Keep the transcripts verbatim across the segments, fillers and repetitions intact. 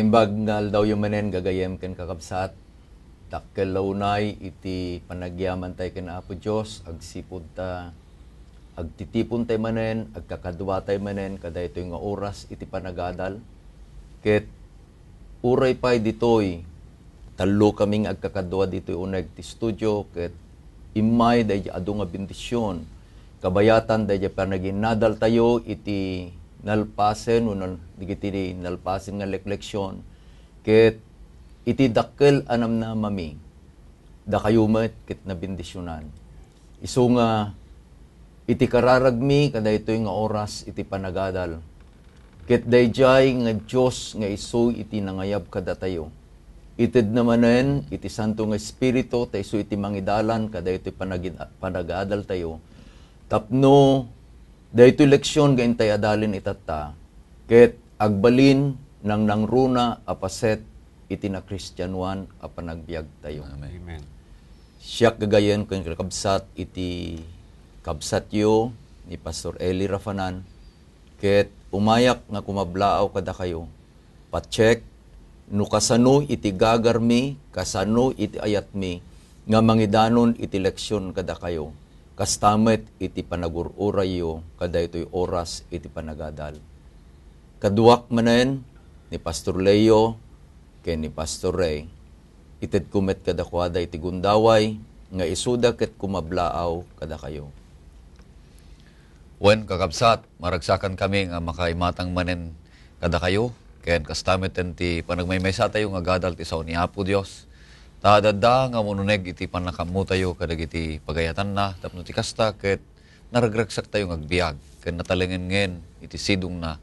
Naimbag nga aldawyo manen, gagayem ken kakabsat. Dakkel la unay iti panagyaman tay ken Apo Dios, agsipud ta agtitipon tay manen, agkakadua tay manen kadaytoy nga oras iti panagadal. Ket uray pay ditoy, tallo kami nga agkakadua ditoy uneg ti studio, ket immay daydi adu nga bendision. Kabayatan daydi panaginadal tayo iti nalpasen wenno dagiti nalpasen nga lekleksion. Ket iti dakkel a namnamami, dakayo met ket nabendisionan. Isu nga iti kararagmi kadaytoy nga oras iti panagadal, ket daydiay nga Dios nga isu iti nangayab kadatayo. Itedna manen iti Santo nga Espiritu ta isu iti mangidalan kadaytoy panagin-, panagadal tayo. Tapno daytoy leksion nga intay adalen itatta, ket agbalin nangnangruna a paset iti nakristianoan a panagbiag tayo. Amen. Amen. Siak gagayen ken kakabsat iti kabsatyo ni Pastor Eli Rafanan, ket umayak nga kumablaaw kadakayo. Pacheck no kasano iti gagarmi, kasano iti ayatmi nga mangidanon iti leksion kadakayo, kasta met iti panagur-urayyo kadaytoy oras iti panagadal. Kaduak manen ni Pastor Leo ken ni Pastor Ray. Itedko met kadakuada iti gundaway nga isuda ket kumablaaw kadakayo. Wen, kakabsat, maragsakan kami nga makaimatang manen kadakayo, ken kasta met ti panagmaymaysa tayo nga agadal ti sao ni Apo Dios. Ta adda nga umuneg iti pannakaammo tayo kadagiti pagayatanna, tapno ti kasta ket naragragsak tayo nga agbiag, ken natalengen iti sidongna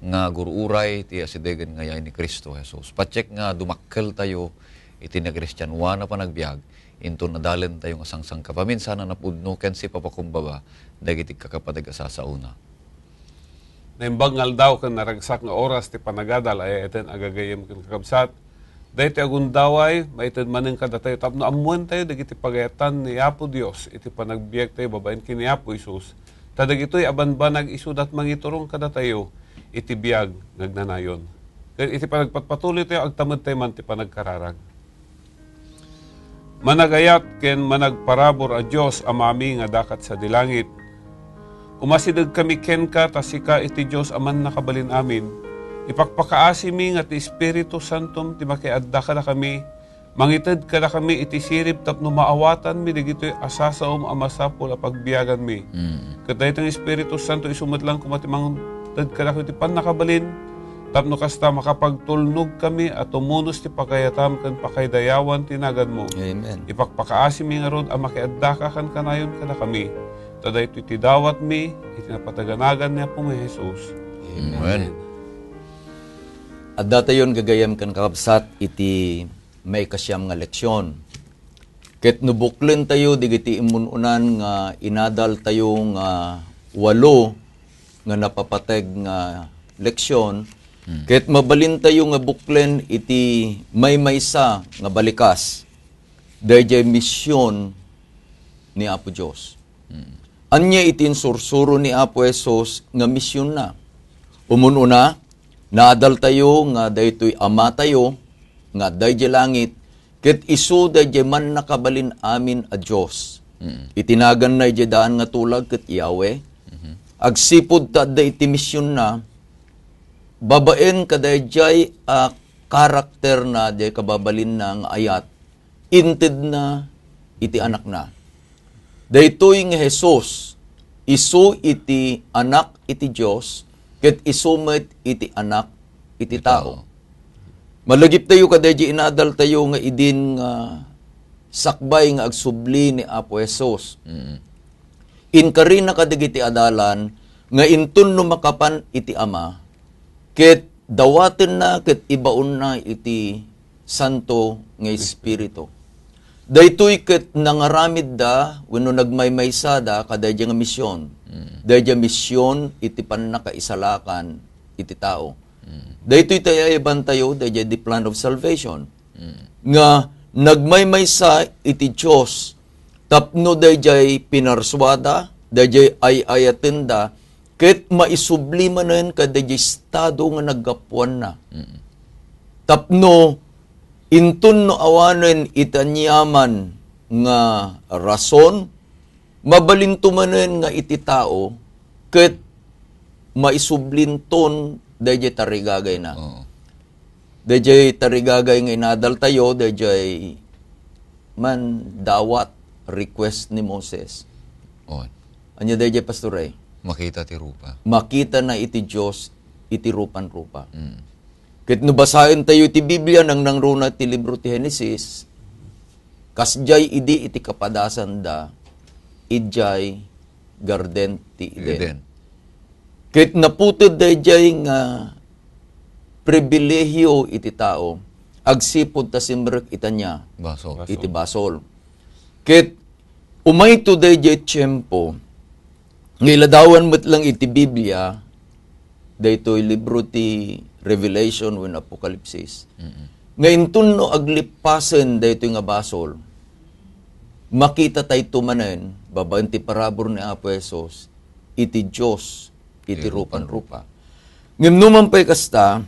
nga gur-uray ti asidegen nga yaay ni Cristo Jesus. Pacheck nga dumakkel tayo iti nakristianoan a panagbiag, inton adalen tayo nga sangsangkapamin sana napudno ken sipapakumbaba dagiti kakapateg a sasaona. Naimbag nga aldaw ken naragsak nga oras ti panagadal, ay-ayaten a gagayyem ken kakabsat. Daytoy a gundaway, maited manen kadatayo tapno ammoentayo dagiti pagayatan ni Apo Dios iti panagbiagtayo babaen ken ni Apo Jesus. Ta dagitoy a banbanag isuda ti mangiturong kadatayo iti biag nga agnanayon. Ken iti panagpatpatuloytayo, agtamedtayo man ti panagkararag. Managayat ken managparabur a Dios, Amami nga adda sadi langit, umasidegkami kenka ta sika iti Dios a Mannakabalin-amin. Ipakpakaasimi nga ti Espiritu Santom ti makiadda kadakami, mangited kadakami iti sirib tapno maawatanmi dagitoy a sasaom a masapul a pagbiaganmi. Mm. Ket daytoy nga Espiritu Santo isu met laeng koma ti mangted kadakami iti pannakabalin, tapno kasta makapagtulnogkami a tumunos ti pagayatam ken pakaidayawan ti naganmo. Amen. Ipakpakaasimi ngarud a makiaddaka kankanayon kadakami, ta daytoy ti dawatmi iti napateg a nagan ni Apomi Jesus. Amen. Amen. Addatayon gagayyem ken kakabsat iti maikasiam nga leksion. Ket no buklentayo dagiti immun-unan nga inadaltayo nga walo nga napapateg nga leksion, Hmm. ket mabalintayo nga buklen iti maymaysa nga balikas, daydiay mision ni Apo Dios. Hmm. Ania iti insursuro ni Apo Jesus nga misionna? Umun-una, naadaltayo nga daytoy Amatayo nga adda idiay langit, ket isu daydiay Mannakabalin-amin a Dios. Mm. Iti naganna idiay daan nga tulag ket Yahweh. Mhm. Agsipud ta adda iti misionna, babaen kadaydiay a karakterna, diay kababalinna nga ayat, intedna iti Anakna. Daytoy nga Jesus, isu iti Anak iti Dios, ket isu met iti Anak iti tao. Malagiptayo kadaydiay inadaltayo nga idin nga sakbay nga agsubli ni Apo Jesus. Mm. Inkarina kadagiti adalan nga inton no makapan iti Ama, ket dawatenna ket ibaonna iti Santo nga Espiritu. Daytoy ket nangaramidda wenno nagmaymaysada kadaydiay nga mision. Mm. Daydiay mision iti pannakaisalakan iti tao. Mm. Daytoy ti ay-ayabantayo, daydiay the plan of salvation. Mm. Nga nagmaymaysa iti Dios tapno daydiay pinarsuada, daydiay ay-ayatenda, ket maisubli manen kadaydiay estado nga naggapuanna. Mm. Tapno inton no awanen iti aniaman nga rason, mabalinto manen nga iti tao ket maisublinton daydiay tarigagayna. Oo. Daydiay tarigagay nga inadaltayo, daydiay man dawat, request ni Moses. On. Ania daydiay, Pastor Ray? Makita ti rupa. Makita na iti Dios iti rupan-rupa. Mm. Ket no basaentayo iti Biblia, nangnangruna ti libro ti Genesis, kasdiay idi iti kapadasanda, idiay garden ti Eden. Eden. Ket naputed daydiay nga pribilehiyo iti tao, agsipud ta simrek itania Basol. iti basol. Ket umayto daydiay tiempo, nga iladawan met lang iti Biblia, daytoy libro ti Revelation wenno Apokalipsis, Mm-mm. nga inton no aglippasen daytoy nga basol, makita tayto manen, babaen ti parabur ni Apo Jesus, iti Dios, iti Iti rupan-rupa. Ngem numan pay kasta,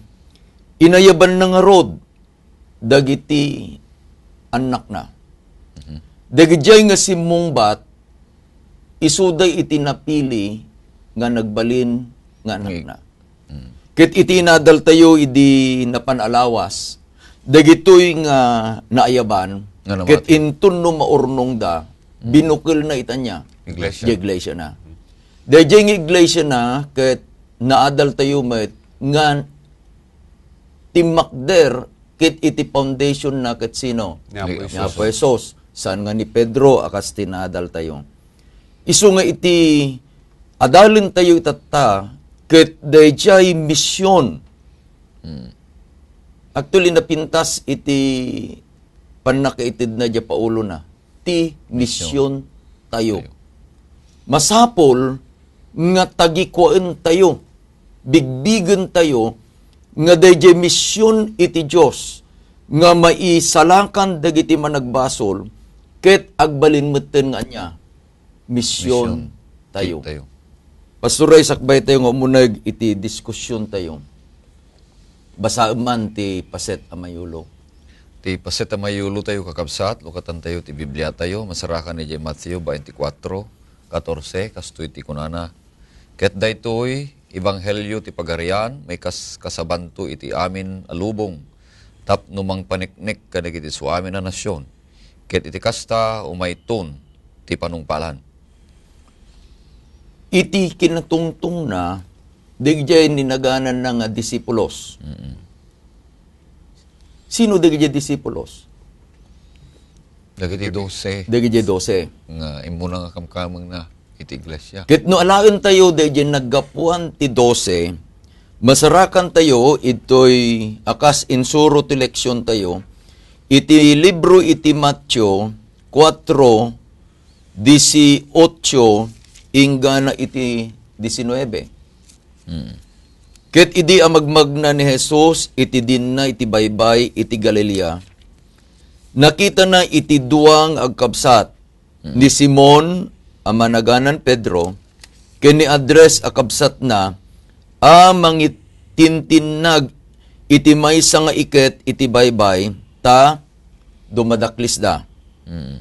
inayabanna ngarud dagiti annakna. Mhm. Dagidiay nga simmungbat, isuda iti napili nga nagbalin nga annakna. Mm. Ket iti inadaltayo idi napan a lawas, dagitoy nga naayaban, Nga namati. ket inton no maurnongda, Mm. binukelna itania. Iglesia. Di iglesiana. Daydiay nga iglesiana, ket naadaltayo met nga timmakder ket iti foundation na ket sino? Ni Apo Ni Jesus. Apo Jesus. Saan nga ni Pedro a kas ti naadaltayo. Isu nga iti adalentayo itatta, ket daydiay mision. Hmm. Actually, napintas iti pannakaitedna diay Paulona. Ti mision tayo. Tayo. Masapul nga tagikuaentayo, bigbigentayo nga daydiay mision iti Dios nga maisalakan dagiti managbasol ket agbalin metten nga ania? Mision Mision tayo. Tayo. Pastor Ray, sakbay tayo nga umuneg iti diskusyon tayo. Basaem man ti paset a mayulo. Ti paset a mayulo tayo, kakabsat, lukatan tayo ti Biblia tayo, masarakan idiay Mateo twenty-four, catorce, kastoy ti kunana, "Ket daytoy, ebanghelio ti Pagarian, maikaskasabanto iti amin a lubong, tapno mangpaniknik kadagiti suamin a nasion. Ket iti kasta, umayton ti panungpalan." Iti kinatungtongna, dagiti ninagananna nga disipulos. Mm-mm. Sino dagiti disipulos? Dagiti dose. Dagiti dose. Nga immuna nga kamkamengna iti iglesia. Ket no alaentayo dagiti naggapuan ti dose, masarakantayo itoy a kas insuro ti leksiontayo iti libro iti Mateo kuatro, disiotso inggana iti disinuebe. Mm. Ket idi amagmagna ni Jesus iti dinna iti baybay iti Galilea, nakitana iti dua nga agkabsat, Mm. ni Simon a managanan Pedro, ken ni Andres a kabsatna a mangitintinnag iti maysa nga iket iti baybay, ta dumadaklisda. Mm.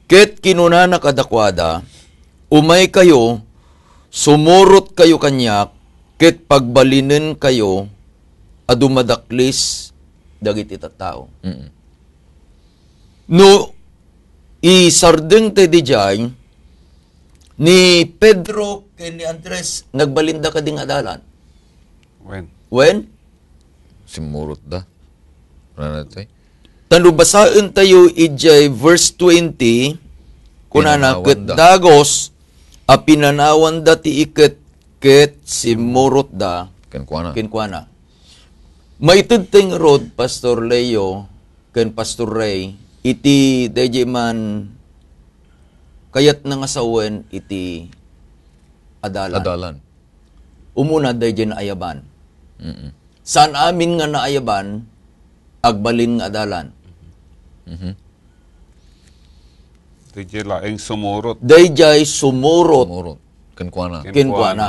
Ket kinunana kadakuada, "Umaykayo, sumurotkayo kaniak, ket pagbalinenkayo a dumadaklis dagiti tattao." Mm. No isardeng ti diay, ni Pedro ken ni Andres, nagbalinda kadi nga adalan? Wen. Wen? Simmurotda. Wala na tayo. Ta no basaentayo idiay verse twenty, kunana, "Ket Pinanawanda. dagos a pinanawanda ti iket ket simmurotda Kenkuana. kenkuana." Maited tay ngarud, Pastor Leo ken Pastor Ray, iti daydiay man kayatna nga sawen iti adalan. Adalan. Umuna, daydiay naayaban. Mm-mm. Saan amin nga naayaban, agbalin nga adalan. Mhm. Daydiay laeng sumurot. Daydiay sumurot. Sumurot. Kenkuana. Kenkuana. Kenkuana.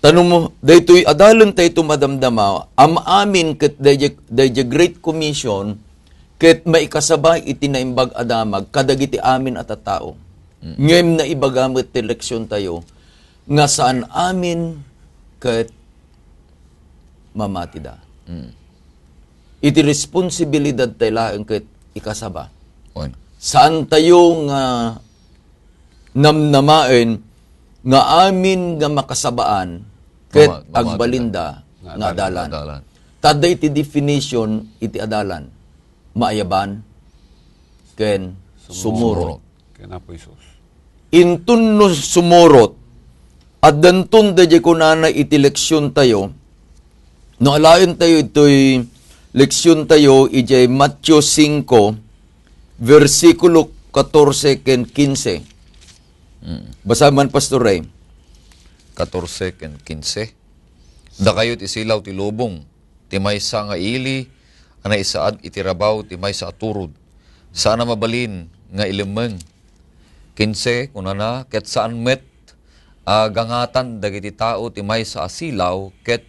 Ta no daytoy adalentayo madamdama, am-amin ket dayjay, dayjay Great Commission, ket maikasaba iti Naimbag a Damag kadagiti amin a tattao. Mm. Ngem naibaga met ti leksiontayo nga saan amin ket mamatida. Mm. Iti responsibilidad tayo laeng ket ikasaba. Wen. Saan tayo nga namnamaen nga amin nga makasabaan ket Mama-, mama-, agbalinda nga nga adalan. Adalan. Tadda iti definition iti adalan. Maayaban ken sumurot. Sumurot. Ken Apo Jesus. Inton no sumurot, addanton dayjay kunana iti leksiontayo. No alaentayo itoy leksiontayo, idiay Mateo singko, bersikulo katorse ken kinse. Mm. Basa man, Pastor Ray. Katorse ken kinse. Dakayo ti silaw ti lubong, ti maysa nga ili a naisaad iti rabaw ti maysa a turod. Saan a mabalin nga ilemmeng. Kinse, kunana, ket saan met a gangatan dagiti tao ti maysa a silaw, ket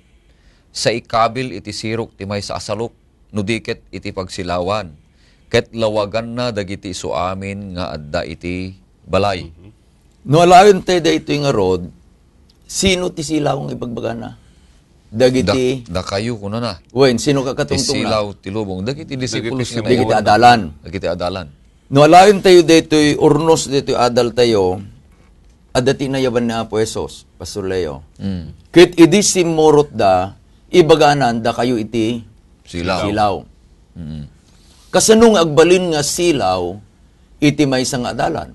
saikabil iti sirok ti maysa a salok, no di ket iti pagsilawan, ket lawaganna dagiti isu amin nga adda iti balay. Mhm. No alaentayo daytoy ngarud, sino ti silaw nga ibagbagana? Dagiti Dak-, dakayo, kunana. Wen, sino kakatungtongna? Ti silaw ti lubong. Dagiti disipulos Dagiti nga silaw. Dagiti adalan. Dagiti adalan. No alaentayo daytoy urnos daytoy adaltayo, adda ti inayaban ni Apo Jesus, Pastor Leo. Mm. Ket idi simmurotda, ibaganan dakayo iti Silaw. silaw. Mm. Kasano nga agbalin nga silaw iti maysa nga adalan?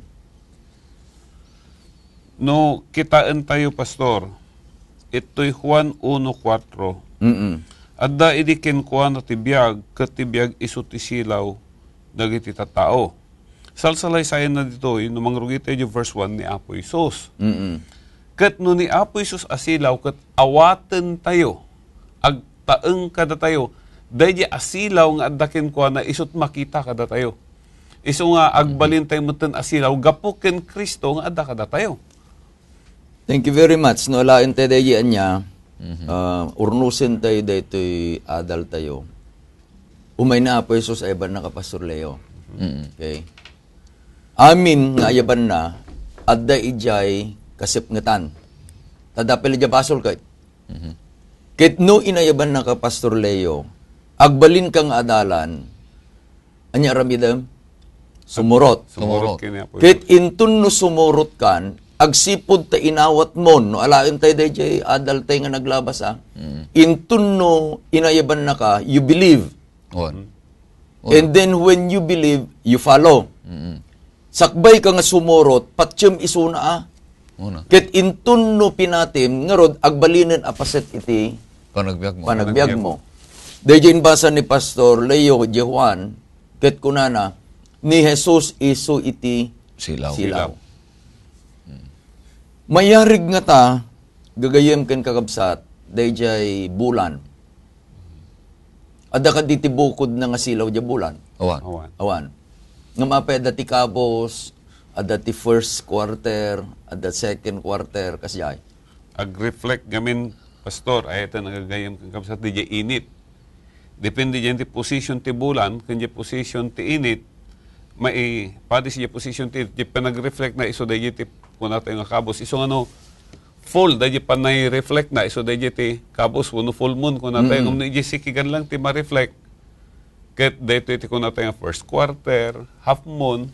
No kitaentayo, Pastor, itoy Juan uno cuatro, Mm-mm. adda idi kenkuana ti biag, ket ti biag isu ti silaw dagiti tattao. Salsalaysayanna ditoy no mangrugitayo idiay verse one ni Apo Jesus. Mm-mm. Ket no ni Apo Jesus a silaw ket awatentayo, agtaeng kadatayo, daydi a silaw nga adda kenkuana isut makita kadatayo. Isu nga agbalintayo metten a silaw gapu ken Cristo nga adda kadatayo. Thank you very much. No, alaen tayo daydi ania, Mhm. ah, urnusen tayo daytoy adal tayo. Umay na Apo Jesus, ay ban naka Pastor Leo. Mm. Okay. Amin nga ayaban na, adda idiay kasipngetan. Ta dapel idiay basol ket. Mhm. Ket no inayaban na ka Pastor Leo, agbalin ka nga adalan, ania aramidem? Sumurot. Sumurot. Sumurot ken ni Apo Jesus. Ket inton no sumurot kan, agsipud ta inawat mon, no alaen tayo daydiay adal tayo nga naglabas, ah. Mm. Inton no inayaban na ka, you believe. On. And then when you believe, you follow. Mm. Sakbay ka nga sumurot, patiem isuna, ah. Una. Ket inton no pinatim, ngarud, agbalinen a paset iti Panagbiag mo. panagbiag mo. Daydiay inbasa ni Pastor Leo, Juan, ket kunana, ni Jesus isu iti Silaw. silaw. Silaw. Mayarig ngata, gagayyem ken kakabsat, daydiay bulan. Adda kadi ti bukodna nga silaw diay bulan? Awan. Awan. Awan. Ngem apay adda ti kabus, adda ti first quarter, adda second quarter, kasdiay. Ag-reflect ngamin, Pastor, ay ita nagagayyem ken kakabsat, diay init. Depende diay ti position ti bulan, ken diay position ti init, maipadis diay position ti init, diay panag-reflect na isu daydiay ti kunatayo nga kabus. Isu nga no, full, daydiay panay-reflect na, isu daydiay ti kabus, wenno full moon, kunatayo, Mm. ngem no idiay sikigan lang ti ma-reflect, ket daytoy ti kunatayo nga first quarter, half moon,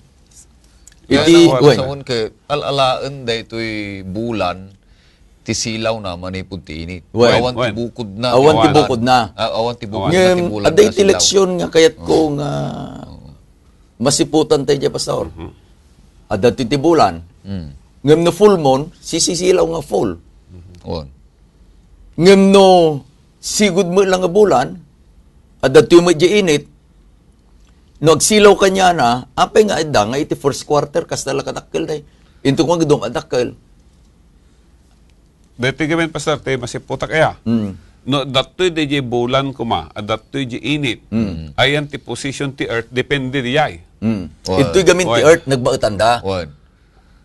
Iti, Kaya sa wen. Sa un ke, al-alaen daytoy bulan, ti silaw na manipud ti init. Wen. Awan ti Wen. bukod na. Awan ti Awan. bukod na. Ah, awan ti bukod Awan. na ti Ngem, bulan adda nga iti silaw. leksyon nga kayat ko Oo. nga Oo. masiputan tayo diay, Pastor. Mhm. Adda ti, ti bulan. Mm. Ngem no full moon, sisisilaw nga full. Wen. Ngem no sigud met lang nga bulan, adda ti met diay init, no agsilaw kaniana, apay nga adda nga iti first quarter, kasta la kadakkel day. Into kung agdum adakkel. Daytoy gamin, Pastor, ti masiputak aya. Mm. No, dattoy daydiay bulan koma, a dattoy diay init. Mm. Ayan ti position ti earth, depende diay. Mm. Wen. Intoy gamin ti Wen. earth, nagbaetan da. Wen.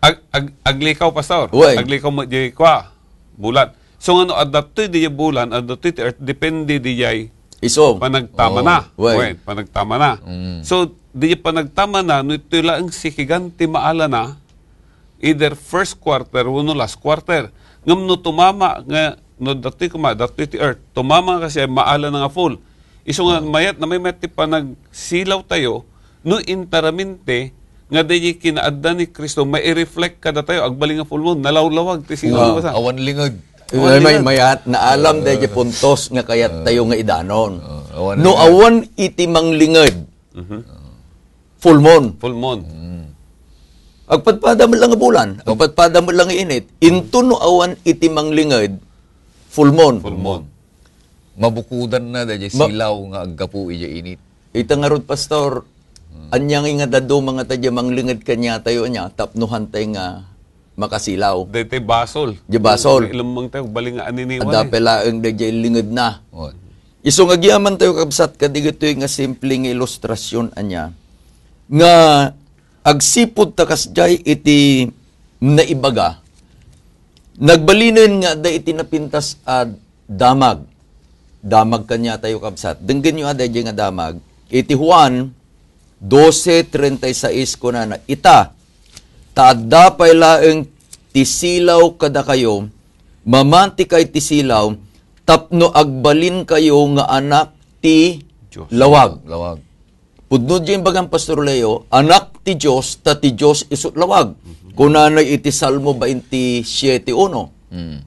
Ag-, ag-, aglikaw, Pastor. Wen. Aglikaw mo diay kua, bulan. So, nga no, adda toy diay bulan, adda toy ti earth, depende diay Isu. panagtamana. Oh, wen. Wen, panagtamana. Mm. So, diay panagtamana, no itoy laeng sikigan ti maalana, either first quarter wenno last quarter. Ngem no tumama nga, no datoy koma, datoy ti earth, tumama nga kasi maalana nga full. Isu nga mayat, na may mayat ti panagsilaw tayo, no intaramente, nga daydi kinaadda ni Cristo, maireflect kadatayo, agbalin nga full moon, nalawlawag ti silaw. Ah, nga basa. Awan linged. Awan May, may, linged. Mayat, naalam Ah. daydi puntos nga kayat tayo nga idanon. Ah, awan No linged. awan iti manglinged, Mhm. full moon. Full moon. Mm. Agpadpada met lang nga bulan, agpadpada met lang nga init. Into no awan iti manglinged, full moon. Full moon. Mabukodan na daydi Ma- silaw nga aggapu idiay init. Ita ngarud, Pastor, Hmm. anya nga nga dadduma nga ta diay manglinged kaniatayo, ania, tapno hantay nga makasilaw. Daytoy basol. Diay basol. Ilemmeng tayo, bali nga aniniwan Adda eh. pay laeng daydiay lingedna. Oh. Isu nga agyaman tayo, kabsat, kadagitoy nga simple nga ilustrasyon, ania, nga agsipud ta kasdiay iti naibaga, nagbalinen nga adda iti napintas a damag. Damag kaniatayo, kabsat. Denggenyo a daydiay nga damag. Iti Juan doce treinta y seis kunana, Ita, ta adda pay laeng ti silaw kadakayo, mamatikay ti silaw, tapno agbalinkayo nga anak ti Diyos. lawag. Lawag. Pudno diay imbagan, Pastor Leo, anak ti Dios, ta ti Dios isu ti lawag. Mhm. Kunana iti Salmo twenty-seven uno. Mm.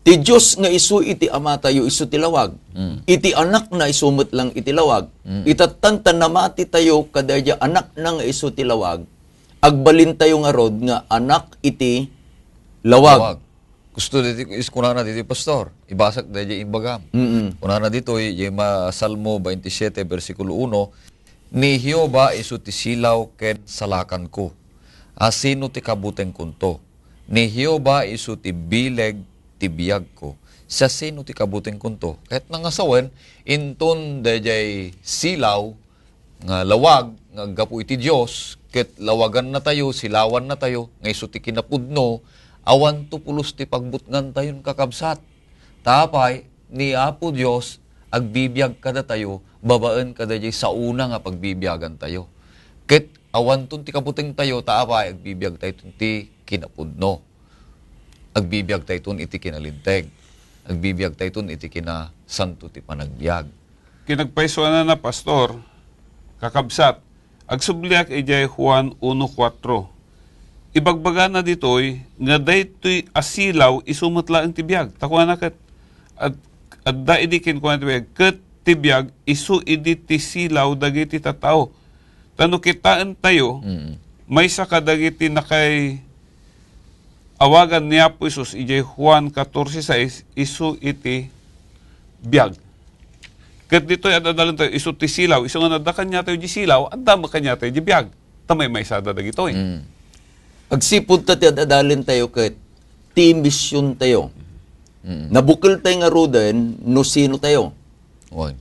Ti Dios nga isu iti Amatayo, isu ti lawag. Mm. Iti Anakna, isu met lang iti lawag. Mm. Itattanta namati tayo kadaydiay Anakna nga isu ti lawag. Agbalintayo ngarud nga anak iti lawag. Lawag. Gusto ditoy, is kunana ditoy, Pastor, ibasak daydiay imbagam. Mm-mm. Kunana ditoy, diay ma-, Salmo twenty-seven, bersikulo uno, "Ni Jehovah isu ti silaw ken salakanko. Asino ti kabutengkonto? Ni Jehovah isu ti bileg ti biagko. Siasino ti kabutengkonto?" Ket nangasawen, inton daydiay silaw, nga lawag nga aggapu iti Dios, ket lawagannatayo, silawannatayo, nga isu ti kinapudno, awanto pulos ti pagbutngantayon, kakabsat. Ta apay, ni Apo Dios agbibiag kadatayo babaen kadaydiay saona nga pagbibiagantayo. Ket awanton ti kabutengtayo, ta apay, agbibiagtayton ti kinapudno. Agbibiagtayton iti kinalinteg. Agbibiagtayton iti kinasanto ti panagbiag. Kinagpaysuanana, Pastor, kakabsat, agsubliak idiay Juan uno cuatro. Ibagbagana ditoy nga daytoy a silaw isu met laeng ti biag. Ta kunana ket, ad-, adda idi kenkuana ti biag, ket ti biag isu idi ti silaw dagiti tattao. Ta no kitaentayo, Mm. maysa kadagiti nakay awagan ni Apo Jesus idiay Juan catorce seis, isu iti biag. Ket ditoy ad-adalentayo, isu ti silaw. Isu nga nadda kaniatayo di silaw, adda met kaniatayo di biag. Ta maymaysada dagitoy. Mm. Agsipud ta ti ad-adalentayo ket ti misiontayo. Mm. Nabukeltayo ngaruden no sinotayo. Wen.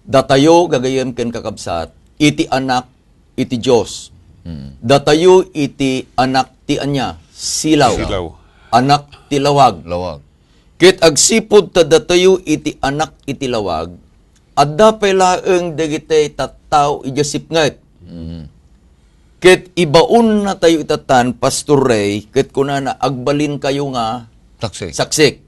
Datayo, gagayyem ken kakabsat, iti anak iti Dios. Mm. Datayo iti anak ti ania? Silaw. Silaw. Anak ti lawag. Lawag. Ket agsipud ta datayo iti anak iti lawag, adda pay laeng dagiti tattao idiay sipnget. Mm. Ket ibaonnatayo itatan, Pastor Ray, ket kunana, "Agbalinkayo nga Saksi. saksik."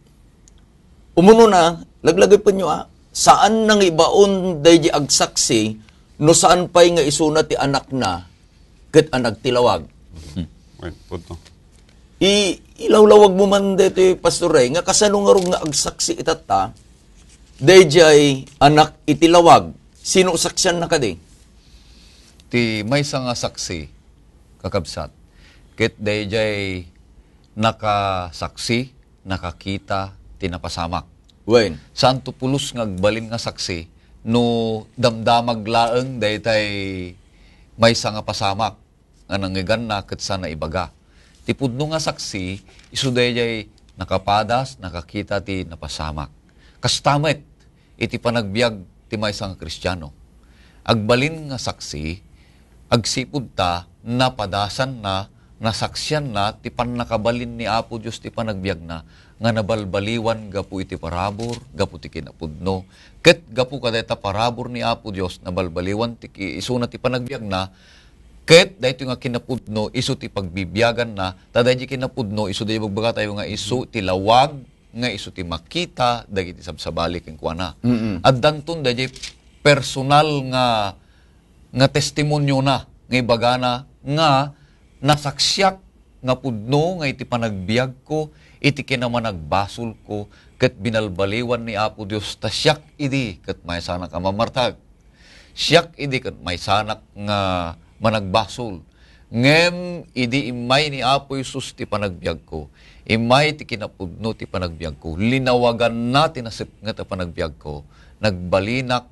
Umunona, laglagipennyo, a, saan na nga ibaon daydi agsaksi no saan pay nga isuna ti anakna ket anak ti lawag. Hmm. Wen, punto. I-, ilawlawag mo man daytoy, Pastor Ray, nga kasano ngarud nga agsaksi itatta, daydiay anak iti lawag. Sino saksianna kadi? Ti maysa nga saksi, kakabsat, ket daydiay nakasaksi, nakakita ti napasamak. Wen. Saanto pulos nga agbalin nga saksi no damdamag laeng daytay maysa nga pasamak nga nangngeganna ket sana ibaga. Ti pudno nga saksi, isu daydiay nakapadas, nakakita ti napasamak. Kasta met iti panagbiag ti maysa nga Kristiano. Agbalin nga saksi, agsipud ta napadasanna nasaksianna ti pannakabalin ni Apo Dios ti panagbiagna nga nabalbaliwan gapu iti parabur, gapu ti kinapudno. Ket gapu kadayta parabur ni Apo Dios, nabalbaliwan ti ki-, isuna ti panagbiagna, ket daytoy nga kinapudno, isu ti pagbibiaganna, ta daydi kinapudno, isu daydi bagbagatayo nga isu ti lawag, nga isu ti makita dagiti sabsabali kenkuana. Mm-mm. Addanton daydi personal nga, nga testimoniona nga ibagana nga nasaksiak nga pudno nga iti panagbiagko, iti kinamanagbasolko, ket binalbaliwan ni Apo Dios, ta siak idi ket maysanak a mamartag. Siak idi ket maysanak nga managbasol. Ngem idi immay ni Apo Jesus ti panagbiagko, immay ti kinapudno ti panagbiagko, linawaganna ti nasipnget a panagbiagko, nagbalinak,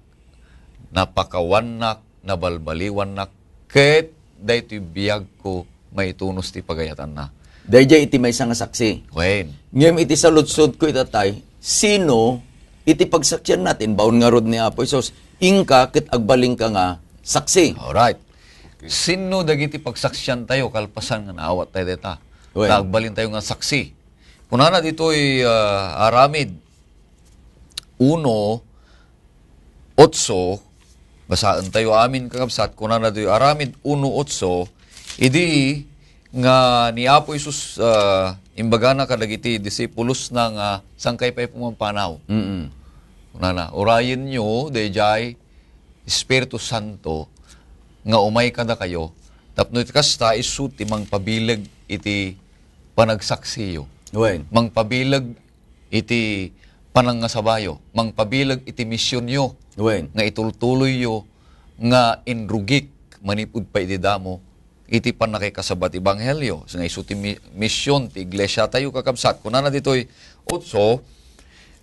napakawannak, nabalbaliwannak, ket daytoy biagko maitunos ti pagayatanna. Daydiay iti maysa nga saksi. Wen. Ngem iti saludsodko ita tay, sino iti pagsaksianna ti imbaon ngarud ni Apo Jesus? Inka ket agbalinka nga saksi. Alright. Sino dagiti pagsaksiantayo kalpasan nga naawat tayo dayta? Wen. Ta agbalintayo nga saksi. Kunana ditoy, ah, Aramid uno, otso, basaentayo amin, kakabsat, kunana ditoy Aramid uno otso, idi nga ni Apo Jesus, ah, imbagana kadagiti disipulosna nga, "Sangkay pay pumampanaw?" Mm-mm. Kunana, "Urayenyo daydiay Espiritu Santo nga umay kadakayo, tapno iti kasta, isu ti mangpabileg iti panagsaksiyo." Wen. Mangpabileg iti panangngasabayo, mangpabileg iti misionyo, Wen. nga itultuloyyo nga inrugik manipud pay iti damo iti pannakikasaba ti ebanghelio. Nga isu ti mi-, mision ti iglesiatayo, kakabsat. Kunana ditoy otso,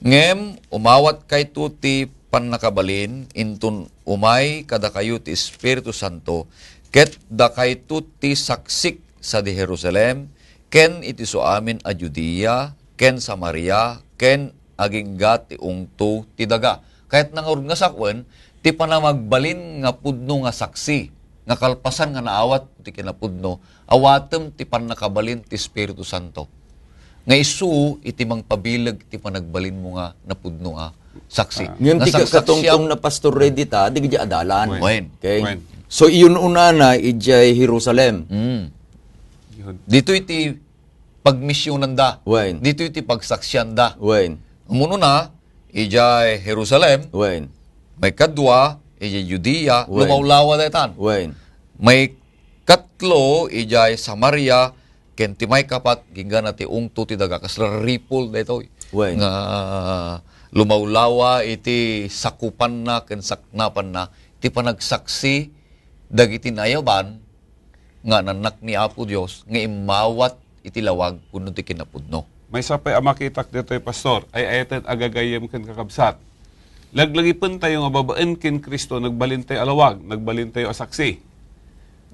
"Ngem umawatkayto ti pannakabalin inton umay kadakayo ti Espiritu Santo, ket dakayto ti saksik sadi Jerusalem, ken iti suamin a Judea, ken Samaria, ken agingga ti ungto ti daga." Kayatna ngarud nga sawen ti panamagbalin nga pudno nga saksi, nga kalpasan nga naawat ti kinapudno, awatem ti pannakabalin ti Espiritu Santo. Nga isu iti mangpabileg ti panagbalinmo nga napudno a saksi. Ah. Ngem ti Nga saksaksak katungtong siya na Pastor Reddy ta, dagiti adalan. Wen. Wen. Okay? Wen. So, iyun unana, idiay Jerusalem. Mm. Yun. Ditoy ti pagmisyonanda. Wen. Ditoy ti pagsaksianda. Wen. Umuna, idiay Jerusalem. Wen. Maikadua, idiay Judea. Wen. Lumawlawa daytan. Wen. Maikatlo, idiay Samaria, ken ti maikapat, inggana ti ungto ti daga. Kasla ripol daytoy. Wen. Nga lumawlawa iti sakupanna ken saknapanna ti panagsaksi dagiti nayaban nga nannak ni Apo Dios nga immawat iti lawag wenno ti kinapudno. Maysa pay a makitak ditoy, Pastor, ay ayaten a gagayyem ken kakabsat. Laglagipentayo nga babaen ken Cristo, nagbalintayo a lawag, nagbalintayo a saksi.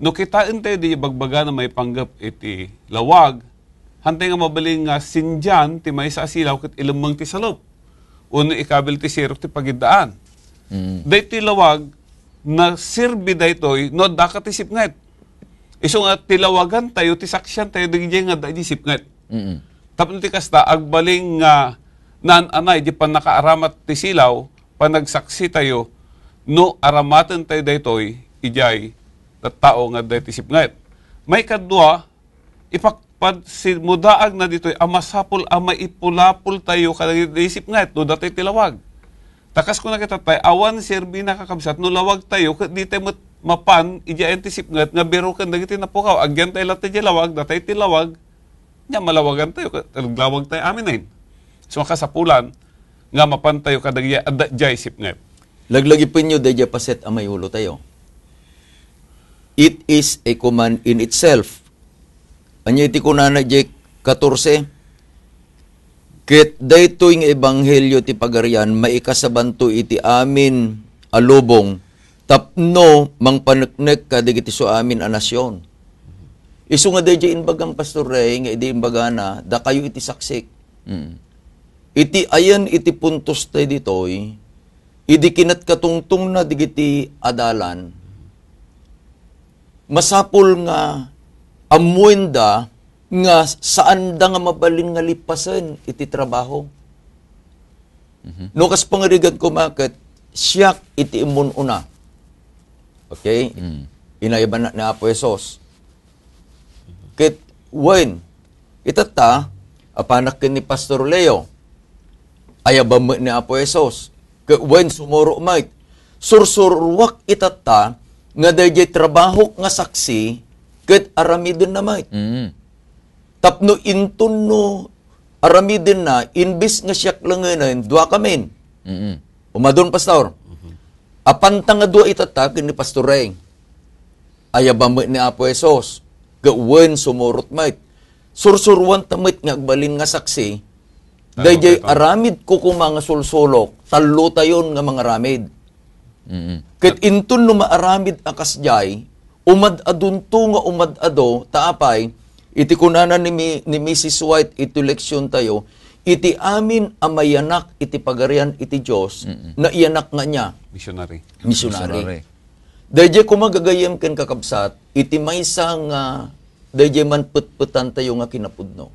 No kitaentayo di ibagbagana maipanggep iti lawag, hantay nga mabalin nga sindian ti maysa a silaw ket ilemmeng ti salup. Wenno ikabil ti sirok ti pagiddaan. Mm. Daytoy lawag, naserbi daytoy no addaka ti sipnget. Isu nga ti lawagantayo, ti saksiantayo, dagiti nga adda iti sipnget. Mm. Tapno ti kasta, agbalin nga naan-anay di pannakaaramat ti silaw, panagsaksitayo, no aramatentayo daytoy, idiay tattao nga adda iti sipnget. Maikadua, ipakpad-, simudaagna ditoy a masapul a maipulapultayo kadagiti sipnget no datay ti lawag. Ta kas kuna kita tay, awan serbina, kakabsat, no lawagtayo ket di tay met mapan idiay ti sipnget nga biroken dagiti napukaw. Agyantay latta idiay lawag, datay ti lawag, nya malawagantayo ket laglawagtayo amin. So, makasapulan nga mapantayo kadagiti adda idiay sipnget. Laglagipenyo daydiay paset a mayulotayo. It is a command in itself. Ania iti kunana idiay katorse? Ket daytoy nga ebanghelio ti Pagarian maikasabanto iti amin a lubong tapno mangpaneknek kadagiti suamin a nasion. Isu nga daydiay imbagam, Pastor Ray, nga idi imbagana, "Dakayo iti saksik." Mm. Iti ayan iti puntos tay ditoy, idi kinatkatungtongna dagiti adalan, masapul nga ammoenda nga saanda nga mabalin nga lipasen iti trabaho. Mhm. No kas pangarigan koma ket siak iti immun-una. Okay? Mm. Inayaban ni Apo Jesus. Ket wen, itatta, apanak ken ni Pastor Leo. Ayabam met ni Apo Jesus. Ket wen, sumuro met. Sursuruak itatta nga daydiay trabahok nga saksi ket aramidenna met. Mm. Tapno inton no aramidenna, imbes nga siak langenen, dua kamin. Mm. Umadon, Pastor. Mhm. Apanta nga dua itatta ken ni Pastor Ray. Ayabam met ni Apo Jesus. Ket wen, sumurot met. Sursuruanta met nga agbalin nga saksi. Tama, Daydiay tama. Aramid ko koma nga sulsulok, tallotayon nga mangaramid. Mm. Ket inton no maaramid a kasdiay, umad-adunto nga umad-ado, ta apay, iti kunana ni Mi-, ni Missus White iti leksiontayo, iti amin a mayanak iti Pagarian iti Dios, Mm-mm. naiyanak nga ania? Missionary. Missionary. Missionary. Daydiay koma gagayyem ken kakabsat, iti maysa nga daydiay manpetpetantayo nga kinapudno.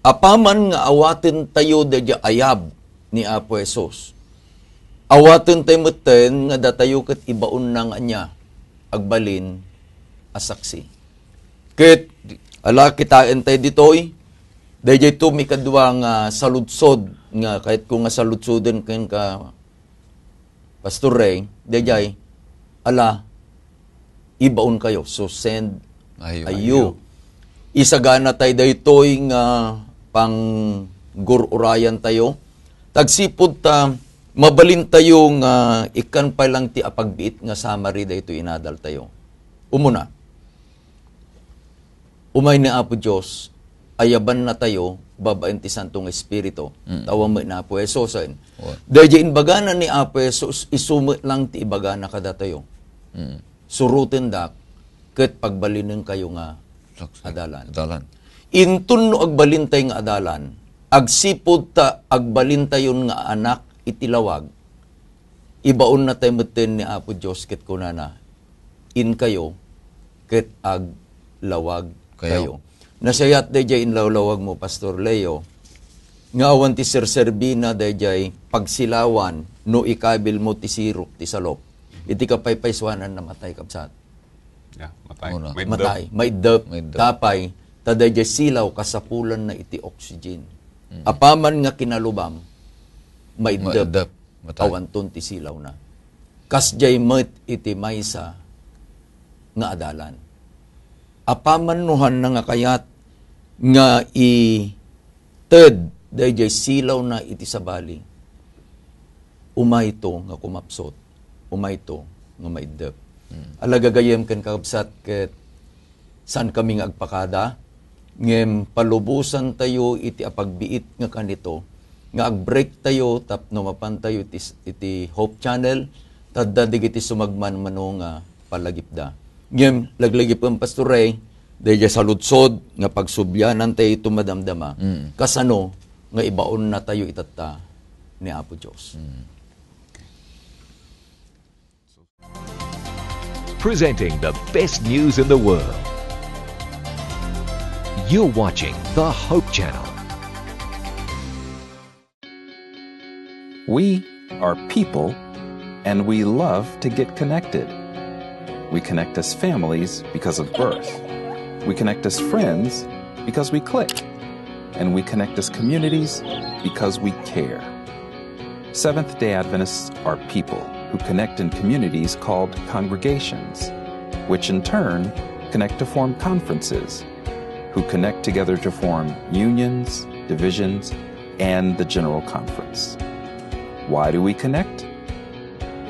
Apaman nga awatentayo daydiay ayab ni Apo Jesus, awatentayo metten nga datayo ket ibaonna nga ania, agbalin a saksi. Ket, ala, kitaentayo ditoy, daydiay to mikadua nga saludsod, nga kayatko nga saludsoden kenka, Pastor Ray, daydiay, ala, ibaonkayo. So, send Ayo, ayo. Ayo. Isagana tayo daytoy nga panggur-urayan tayo. Tagsipud ta, mabalin tayo nga ikkan pay lang ti apagbiit nga summary daytoy inadal tayo. Umuna, Umay ni Apo Dios, ayabanna tayo babaen ti Santo nga Espiritu. Mm. Tawen met ni Apo Jesus, en. Wa- Daydiay imbagana ni Apo Jesus, isu met lang ti ibagana kadatayo. Mm. Surotendak, ket pagbalinenkayo nga Saksi. Adalan. Adalan. Inton no agbalintay nga adalan, agsipud ta agbalintayon nga anak iti lawag, ibaonna tayo metten ni Apo Dios ket kunana, "Inkayo ket aglawag Kayo. Kayo." Nasayaat daydiay inlawlawag mo, Pastor Leo, nga awan ti serserbina daydiay pagsilawan no ikabil mo ti sirok ti salok. Iti kapaypaysuanan, namatay, kabsat. Yeah, matay. Una. Maiddep. Matay, maiddep. Maiddep. Tapay, ta daydiay silaw kasapulanna iti oxygen. Mm. Apaman nga kinalubam, maiddep. Maiddep. Matay. Awanton ti silawna. Kasdiay met iti maysa nga adalan. Apaman no hanna nga kayat nga ited daydiay silawna iti sabali, umayto nga kumapsut, umayto nga maiddep. Mm. Ala gagayyem ken kakabsat, ket saan kami nga agpakada, ngem palubosan tayo iti apagbiit nga kanito, nga agbreak tayo tapno mapan tayo iti, iti Hope Channel, tadda digiti sumagmamano nga palagipda. Ngem, laglagipen, Pastor Ray, daydiay saludsod nga pagsublianan tayo iti madamdama, Mm. kasano nga ibaonna tayo itatta ni Apo Dios. Mm. Presenting the best news in the world. You're watching the Hope Channel. We are people, and we love to get connected. We connect as families because of birth. We connect as friends because we click. And we connect as communities because we care. Seventh day Adventists are people who connect in communities called congregations, which in turn connect to form conferences, who connect together to form unions, divisions, and the General Conference. Why do we connect?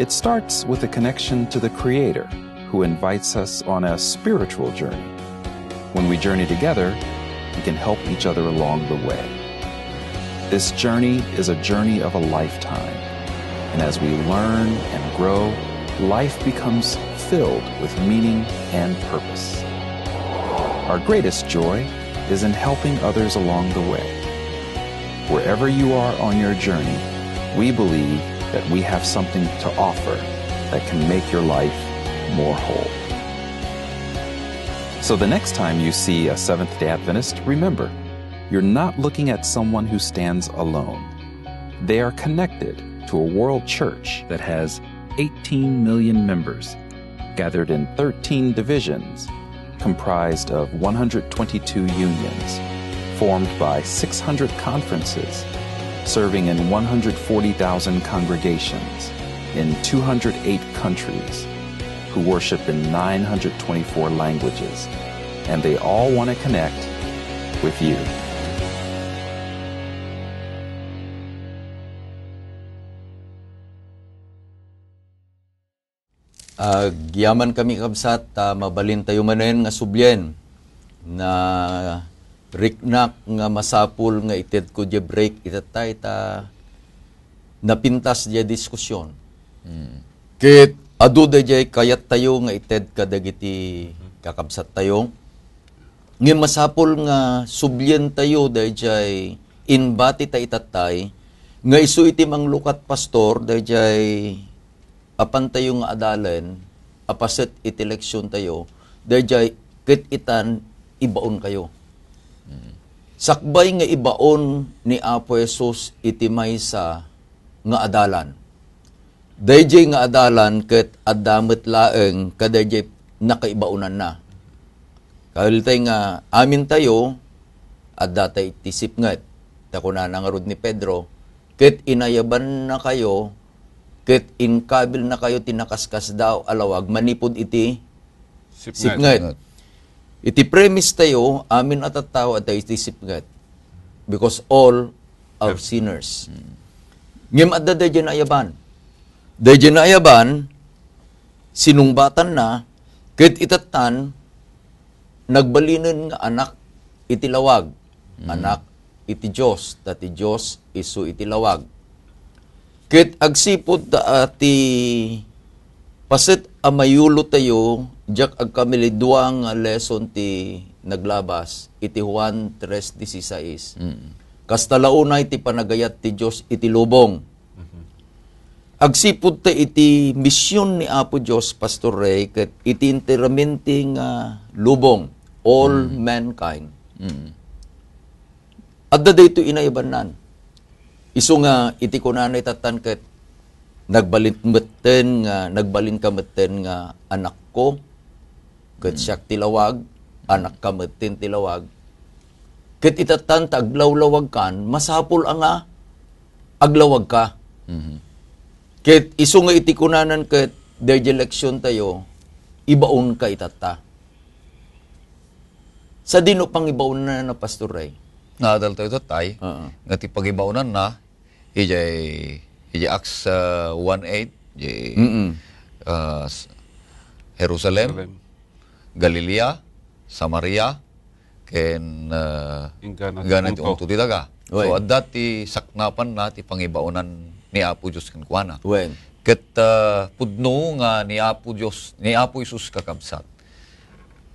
It starts with a connection to the Creator, who invites us on a spiritual journey. When we journey together, we can help each other along the way. This journey is a journey of a lifetime, and as we learn and grow, life becomes filled with meaning and purpose. Our greatest joy is in helping others along the way. Wherever you are on your journey, we believe that we have something to offer that can make your life more whole. So the next time you see a Seventh day Adventist, remember, you're not looking at someone who stands alone. They are connected to a world church that has eighteen million members, gathered in thirteen divisions, comprised of one hundred twenty-two unions, formed by six hundred conferences, serving in one hundred forty thousand congregations in two hundred eight countries, who worship in nine hundred twenty-four languages, and they all want to connect with you. Agyamankami, kabsat, ta mabalintayo manen nga sublien. Nariknak nga masapul nga itedko diay break itattay ta napintas diay diskusion. Ket adu daydiay kayattayo nga ited kadagiti kakabsattayo. Ngem masapul nga sublientayo daydiay inbati ta itattay nga isu iti manglukat, Pastor, daydiay apantayo nga adalen a paset iti leksiontayo, daydiay ket itan ibaonkayo. Sakbay nga ibaon ni Apo Jesus iti maysa nga adalan, daydiay nga adalan ket adda met laeng kadaydiay nakaibaonanna. Kaeltay nga amintayo, adda tay iti sipnget. Ta kunana ngarud ni Pedro, ket inayabannakayo, ket inkabilnakayo ti nakaskasdaaw a lawag manipud iti sipnget. Iti premise tayo, amin a tattao adda iti sipnget. Because all are sinners. Ngem adda daydiay naayaban. Daydiay naayaban, sinungbatanna, ket itattan, nagbalinen nga anak iti lawag. Anak iti Dios, ta ti Dios isu iti lawag. Ket agsipud ta, ah, ti paset a mayulotayo, diak agkamali, dua nga lesson ti naglabas iti Juan tres dieciséis. Kasta la unay ti panagayat ti Dios iti lubong. Agsipud ta iti mision ni Apo Dios, Pastor Ray, ket iti enteramente nga lubong, all mankind. Adda daytoy inayabannan. Isu nga iti kunana itattan ket, "Nagbalin metten nga, nagbalinka metten nga anakko, ket siak ti lawag, anakka metten ti lawag." Ket itattan ta aglawlawagkan, masapul a nga aglawagka. Ket isu nga iti kunanan ket daydiay leksiontayo, ibaonka itatta. Sadino pangibaonanna, Pastor Ray? Naadaltayo itattay, nga ti pangibaonanna, idiay, idiay Acts, ah, one eight, di, ah, s-, Jerusalem, Jerusalem. Galilea, Samaria, ken, ah, inggana ti ungto ti daga. So, adda ti saknapanna ti pangibaonan ni Apo Dios kenkuana. Ket, ah, pudno nga ni Apo Dios, ni Apo Jesus, kakabsat,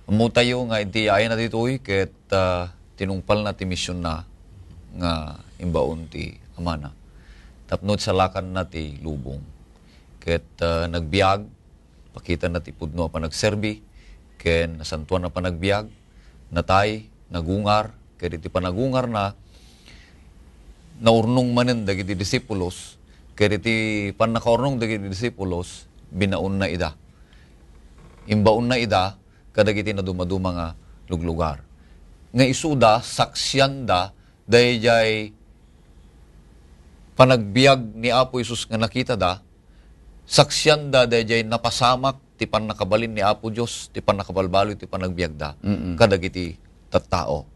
ammotayo nga idi ayna ditoy ket, ah, tinungpalna ti misionna nga imbaon ti Amana tapno salakanna ti lubong. Ket, ah, nagbiag, pakitana ti pudno a panagserbi ken nasantoan a panagbiag, natay, nagungar, ket iti panagungarna, naurnong manen dagiti disipulos, ket iti pannakaurnong dagiti disipulos, binaonna ida. Imbaonna ida kadagiti nadumaduma nga luglugar. Nga isuda, saksianda daydiay panagbiag ni Apo Jesus nga nakitada, saksianda daydiay napasamak ti pannakabalin ni Apo Dios, ti pannakabalbaliw ti panagbiagda kadagiti tattao.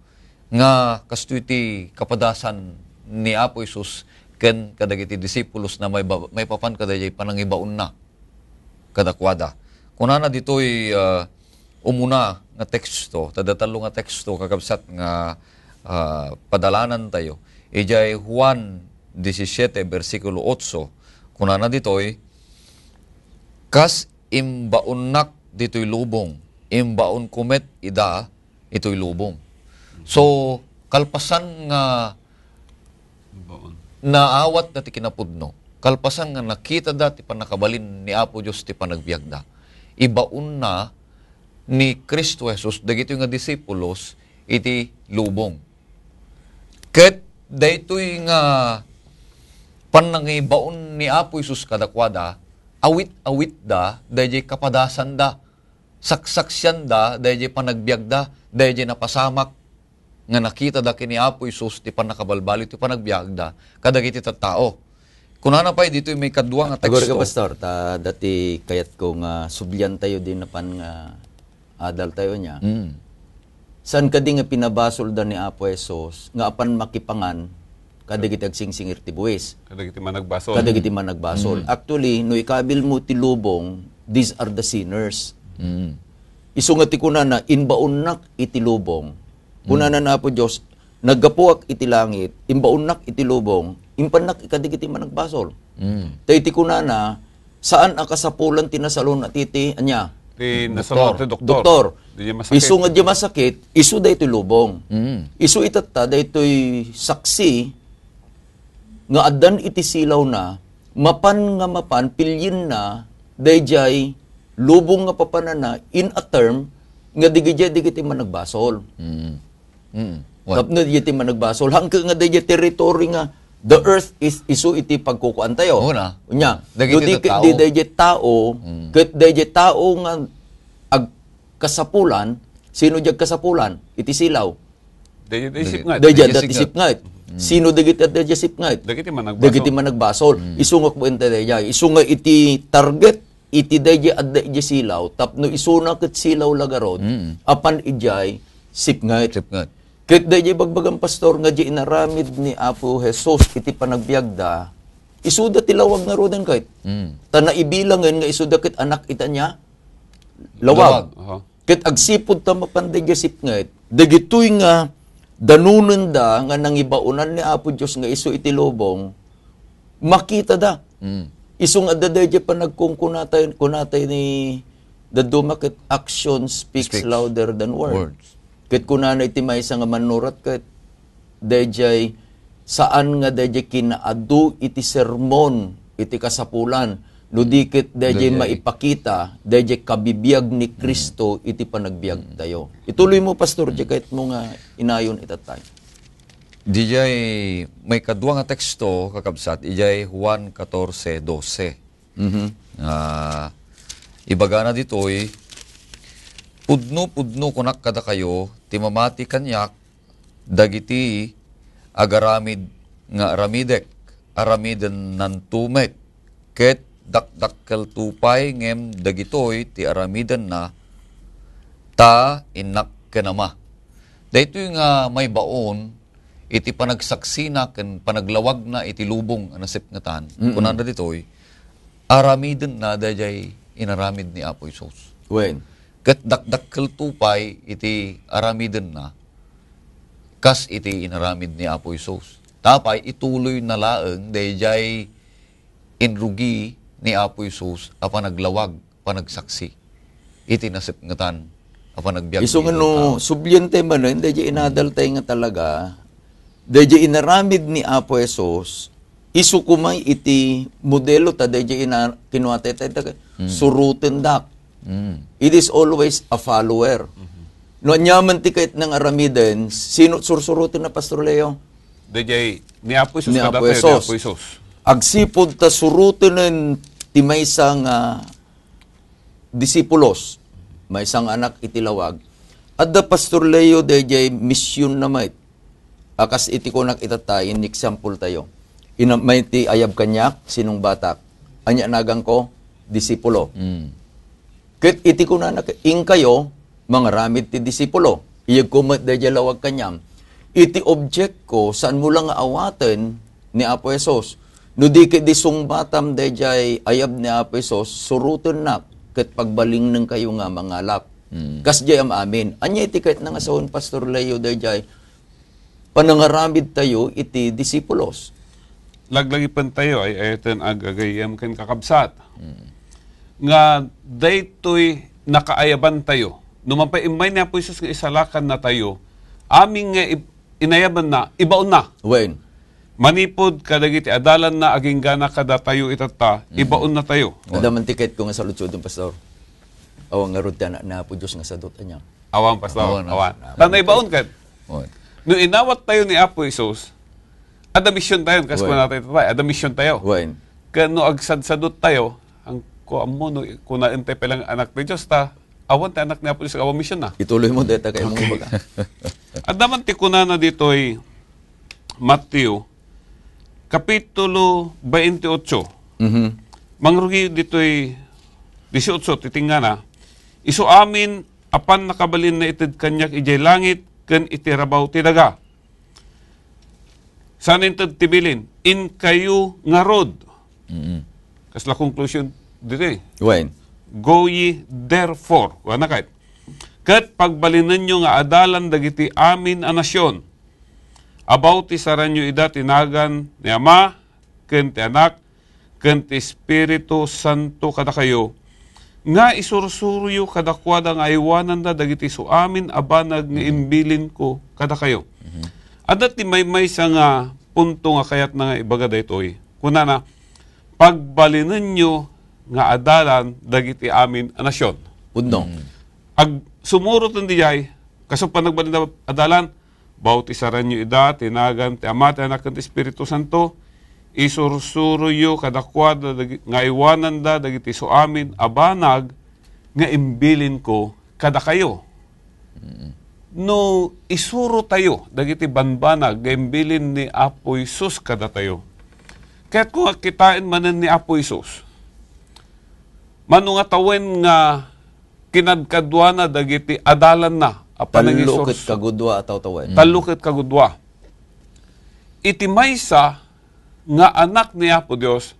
Nga kastoy ti kapadasan ni Apo Jesus ken kadagiti disipulosna maiba-, maipapan kadaydiay panangibaonna kadakuada. Kunana ditoy, ah, umuna nga teksto, ta adda tallo nga teksto, kakabsat, nga, ah, padalanantayo. Idiay Juan disisiete, bersikulo otso, kunana ditoy, "Kas imbaonnak ditoy lubong, imbaonko met ida itoy lubong." So, kalpasan nga Baon. Naawatda ti kinapudno, kalpasan nga nakitada ti pannakabalin ni Apo Dios ti panagbiagda, ibaonna ni Cristo Jesus dagitoy nga disipulos iti lubong. Ket daytoy nga pannangibaon ni Apo Jesus kadakuada, awit-awitda daydiay kapadasanda, saksaksianda daydiay panagbiagda, daydiay napasamak nga nakitada ken ni Apo Jesus ti pannakabalbaliw ti panagbiagda kadagiti tattao. Kunana pay ditoy maikadua nga teksto. Agora ka, Pastor, ta dati kayatko nga sublian tayo din napan nga adal tayo niya. Mm. Saan kadi nga pinabasolda ni Apo Jesus nga apan makipangan kadagiti agsingsingir ti buwis? Kadagiti managbasol. Kadagiti managbasol. Mm. Actually, no ikabil mo ti lubong, these are the sinners. Mm. Isu nga ti kunana, "Inbaonnak iti lubong." Kunana na Apo Dios, "Naggapuak iti langit, imbaonnak iti lubong, impannak kadagiti managbasol." Mm. Ta iti kunana, saan a kasapulan ti nasalun-at iti, ania? Ti nasalun-at ti doktor. Doktor. Di niya masakit. Isu nga di masakit, isu daytoy lubong. Mm. Isu itatta, daytoy saksi nga addan iti silawna, mapan nga mapan, pilienna, daydiay lubong nga papanana in a term nga digidya digiti managbasol. Mm. Mm. What? Tapno daydiay managbasol. Hangke nga daydiay territory nga the earth is isu iti pagkukuan tayo. Oo na. Unya, dagiti no di, tattao. Di daydiay tao, mm, ket daydiay tao nga agkasapulan, sino diay agkasapulan? Iti silaw. Daydiay, daydiay sipnget. Daydiay, daydiay sipnget. Mm. Sino dagiti adda daydiay sipnget? Dagiti managbasol. Dagiti managbasol. Mm. Isu nga kuenta daydiay. Isu nga iti target iti daydiay adda idiay silaw, tapno isuna ket silaw la garud, mm, apan idiay sipnget. Sipnget. Ket daydiay bagbagan, Pastor, nga di inaramid ni Apo Jesus iti panagbiagda, isuda ti lawag ngaruden ket. Mm. Ta naibilangen nga isuda ket anak ita niya lawag. Lawag. Aha. Ket agsipud ta mapan daydiay sipnget, dagitoy nga danonenda nga nangibaonan ni Apo Dios nga isu iti lubong, makitada. Mm. Isu nga adda daydiay panagkunkunatay, kunatay ni dadduma ket, "Action speaks louder than words." Words. Ket kunana iti maysa nga mannurat ket, daydiay saan nga daydiay kinaadu iti sermon iti kasapulan, no di ket daydiay maipakita daydiay kabibiag ni Cristo iti panagbiag tayo. Ituloy mo, Pastor, diay kayatmo nga inayon itattay. Didiay maikadua nga teksto, kakabsat, idiay Juan catorce doce. Mhm. Ah, ibagana ditoy, "Pudno-pudno kunak kadakayo, ti mamati kaniak, dagiti agaramid nga aramidek, aramidennanto met, ket dakdakkelto pay ngem dagitoy ti aramidenna, ta innak ken Ama." Daytoy nga maibaon iti panagsaksina ken panaglawagna iti lubong a nasipngetan. Mm-mm. Kunana ditoy, aramidenna daydiay inaramid ni Apo Jesus. Wen. Ket dakdakkelto pay iti aramidenna kas iti inaramid ni Apo Jesus. Tapay ituloyna laeng daydiay inrugi ni Apo Jesus a panaglawag, panagsaksi iti nasipngetan a panagbiag. Isu nga no sublian tay manen, daydiay inadal tay nga talaga, daydiay inaramid ni Apo Jesus, isu koma iti modelo ta daydiay ina-, kinua tay, tay, tay, Mm. surutendak. Mm. It is always a follower. Mhm. No, aniaman ti kayat nang aramiden, sino sursurutenna, Pastor Leo? Daydiay, ni Apo Jesus, ni Apo Jesus. Agsipud ta surutenen ti maysa nga disipulos, maysa nga anak iti lawag. Adda, Pastor Leo, daydiay misyonna met. A kas iti kunak itatta, in example tayo. Ina-, may ti ayab kaniak, sinungbatak. Ania naganko? Disipulo. Mm. Ket iti kunana, "Inkayo, mangaramid ti disipulo." Iyegko met daydiay lawag kaniam. Iti object ko, saan mo la nga awaten ni Apo Jesus. No di ket di sungbatam daydiay ayab ni Apo Jesus, surutennak ket pagbalingnengkayo nga mangalap. Mm. Kasdiay am-amin. Ania iti kayatna nga sawen, Pastor Leo, daydiay panangaramid tayo iti disipulos. Laglagipen tayo, ay-ayaten agagayyem ken kakabsat. Mm. Nga daytoy nakaayaban tayo. No man pay immay ni Apo Jesus nga isalakanna tayo, amin nga ib-, inayabanna, ibaonna. Wen. Manipud kadagiti adalanna aginggana kadatayo itatta, Mm. ibaonna tayo. Wen. Adda man ti kayatko nga saludsodon, Pastor. Awan ngarud ti anak ni Apo Diyos nga sadut ania. Awan, Pastor. Awan, Awan. awan. Tan naibaon ket, Wen. no inawat tayo ni Apo Jesus, adda mission tayo, kas Wen. kuna tayo, tay, adda mission tayo. Wen. Ken no agsadsadut tayo, ang kuammo, no, kunaen tayo pay lang anak ni Diyos, ta, awan ti anak ni Apo Diyos, awan mission na. Ituloy mo, deta kayo mong Okay. baga. Adda man ti kunana ditoy Mateo, Kapitulo twenty-eight. Mhm. Mangrugi ditoy dieciocho, titingngana, "Isu amin a pannakabalinna ited kaniak idiay langit ken iti rabaw ti daga." Saan inted ti bilin? Inkayo ngarud. Mhm. Kasla conclusion ditoy. Wen. "Go ye therefore." Wana ket, "Ket pagbalinenyo nga adalan dagiti amin a nasion. Abautisaranyo ida ti nagan ni Ama, ken ti Anak, ken ti Espiritu Santo kadakayo, nga isursuroyo kadakuada nga aywananda dagiti suamin a banag nga imbilinko kadakayo." Mhm. Adda ti maymaysa nga punto nga kayatna nga ibaga daytoy. Kunana, "Pagbalinenyo nga adalan dagiti amin a nasion." Pudno. Mm. Ag-, sumurot diay, kaso panagbalin adalan, "Bautisaranyo ida ti nagan ti Ama, ti Anak, ken ti Espiritu Santo. Isursuroyo kadakuada dagi-, nga aywananda dagiti suamin a banag nga imbilinko kadakayo." Mm. No isuro tayo dagiti banbanag nga imbilin ni Apo Jesus kadatayo, kayatko nga kitain manen ni Apo Jesus, mano nga tawen nga kinadkaduana dagiti adalanna a Tallo panangisurs-, ket kagudua a tawtawen. Tallo ket kagudua. Iti maysa nga anak ni Apo Dios,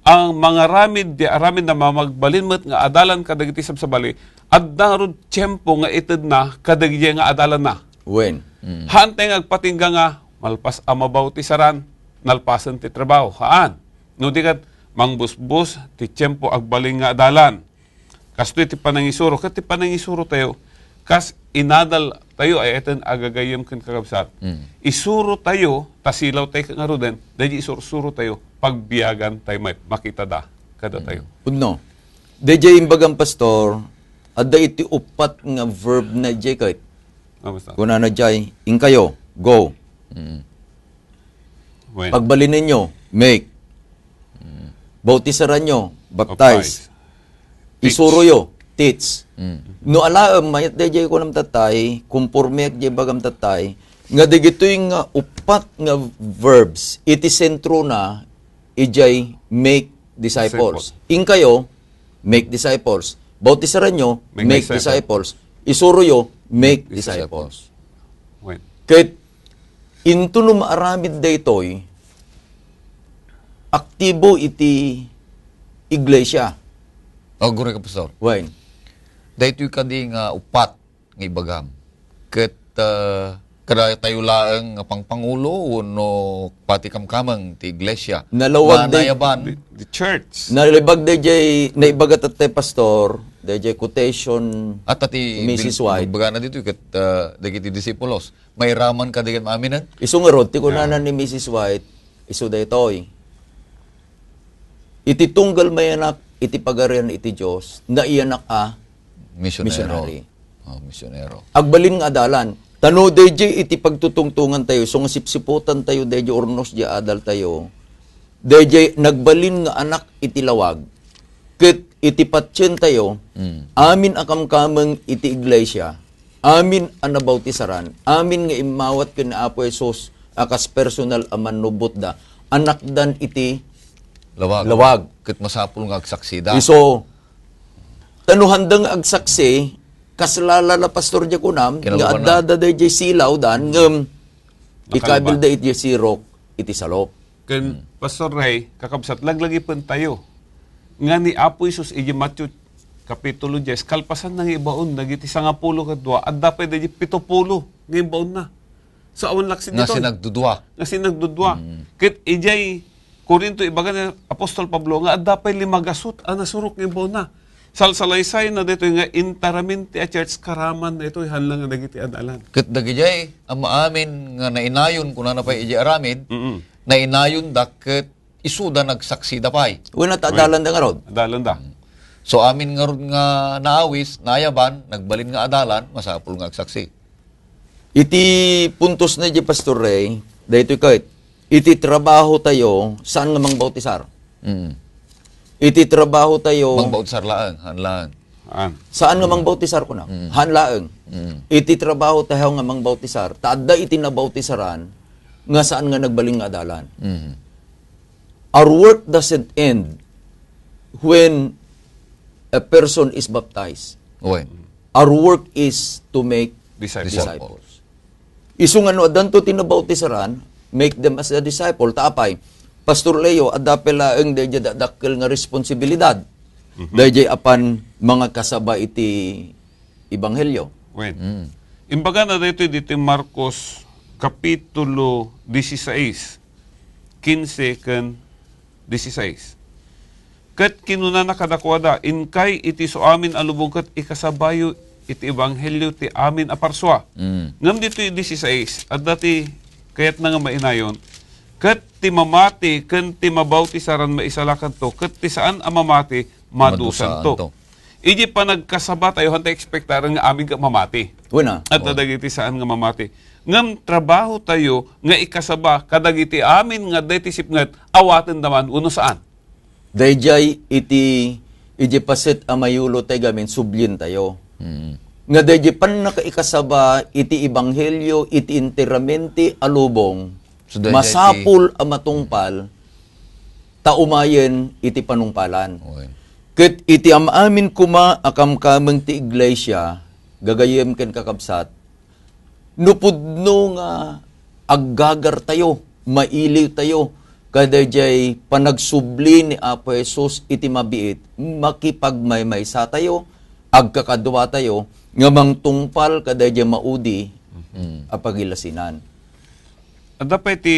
ang mangaramid di aramid na mamagbalin met nga adalan kadagiti sabsabali, adda ngarud tiempo nga itedna kadagiti nga adalanna. Wen. Mm. Haantay nga agpatingga nga malpas a mabautisaran, nalpasen ti trabaho. Haan. No di ket, mangbusbus ti tiempo agbalin nga adalan. Kastoy ti panangisuro. Ket ti panangisuro tayo, kas inadal tayo, ay eten agagayem ken kakabsat. Mm. Isuro tayo, ta silaw tayo ket ngaruden, daydi isursuro tayo, pagbiagan tayo met, makitada kada tayo. Mm. Pudno. Daydi imbagam, Pastor, adda iti uppat nga verb na jay ket. Ah, basta. Kunana jay, "Inkayo, go." Mm. Wen. Pagbalinenyo, make. Mm. Bautisaranyo, baptize. Baptize. Teach. Isuroyo, teach. Mm. No alaem, mayat dayjay kunam tatay, kumpormeak jay bagam tatay, nga dagitoy nga uppat nga verbs, iti sentro na, ijay make disciples. Disciple. Inkayo, make disciples. Bautisaranyo, make disciples. Make disciple. Isuroyo, make disciples. Wen. Ket into no maaramid daytoy, aktibo iti iglesia. Oh, guri ka, Pastor. Wen. Daytoy kadi nga upat nga ibagam. Ket, ah, kada tayo laeng nga pangpangulo wenno pati kamkameng ti iglesia. Nalawag nga day-, nayaban. The, the church. Nalibag dayjay naibaga tattay, Pastor, dayjay quotation ni Missus White. At ti bil-, imbagana ditoy ket, ah, dagiti disipulos. Mairaman kadi ket maaminen? Isu ngarud, ti kunana ni Missus White, isu daytoy. Iti tunggal mayanak iti Pagarian iti Dios, naiyanak a misionero. Misionary. Oh, misionero. Agbalin nga adalan. Ta no dayjay iti pagtutungtungan tayo, so nga sipsiputan tayo, dayjay urnos di adal tayo, dayjay nagbalin nga anak iti lawag, ket iti patien tayo, Mm. amin a kamkameng iti iglesia, amin a nabautisaran, amin nga immawat ken ni Apo Jesus a kas personal a mannubotda, anakdan iti Lawag. Lawag. Ket masapul nga agsaksida. Isu, ta no handa nga agsaksi, kas lala la, Pastor, di kunam, nga kinalubana. Addada dayjay silaw dan, ngem ikabil da iti sirok, iti salop. Ken, Hmm. Pastor Ray, kakabsat, laglagipen tayo nga ni Apo Jesus iti Mateo Kapitulo dies, kalpasan na nga ibaon dagiti sangapulo ket dua, adda pay dagiti pitupulo nga ibaon na. So, awan laksid nga ditoy. Sinagdudua. Nga sinagdudua. Mm. Ket ijay Corinto, ibaga ni Apostol Pablo nga adda pay lima gasut a nasurok nga ibaon na. Salsalaysay na ditoy nga intaramin ti a church karaman ditoy, hanlang nga dagiti adalan. Ket dagijay a maamin nga nainayon, kunana pay ijay aramid, Mm-mm. nainayon da ket isuda nagsaksida pay. Wen, ta adalan da ngarud. Adalan da. So, amin ngarud nga naawis, nayaban, nagbalin nga adalan, masapul nga agsaksi. Iti puntos na di Pastor Ray, daytoy ket, iti trabaho tayo, saan nga mangbautisar? Mm. Iti trabaho tayo, Mangbautisar laeng, han laeng. An. Saan nga mangbautisar ko na? Mm. Han laeng. Mm. Iti trabaho tayo nga mangbautisar, ta adda iti nabautisaran, nga saan nga nagbalin nga adalan. Mm. Our work doesn't end when a person is baptized. Wen. Our work is to make Disciples. Disciples. Isu nga no addanto ti nabautisaran, make them as a disciple. Ta apay, Pastor Leo, adda pay laeng daydiay dakdakkel nga responsibilidad. Mhm. Daydiay apan mangikasaba iti ebanghelio. Wen. Mm. Imbagana daytoy ditoy Marcos Kapitulo dieciséis, quince ken dieciséis. Ket kinunana kadakuada, "Inkay iti isu amin a lubong ket ikasabayo iti ebanghelio ti amin a parsua." Mm. Ngem ditoy dieciséis, adda ti kayatna nga mainayon, "Ket ti mamati ken ti mabautisaran maisalakanto, ket ti saan a mamati madusanto." Madusanto. Idi panagkasaba tayo, hanta ekspektaren nga amin ket mamati. Wen a. At Oo. dagiti saan nga mamati. Ngem trabaho tayo nga ikasaba kadagiti amin nga adda iti sipnget, awaten da man wenno saan. Daydiay iti, iti paset a mayulo tayo gamin, sublien tayo. Mm. Nga daydiay pannakaikasaba iti ebanghelio, iti enteramente a lubong, So, daydiay masapul a matungpal, ta umayen iti panungpalan. Okay. Ket iti am-amin koma a kamkameng ti iglesia, gagayyem ken kakabsat, no pudno nga aggagar tayo, mailiw tayo, kadaydiay panagsubli ni Apo Jesus iti mabiit, makipagmaymaysa tayo, agkakadua tayo, nga mangtungpal kadaydiay maudi Mm. a pagilasinan. Adda pay ti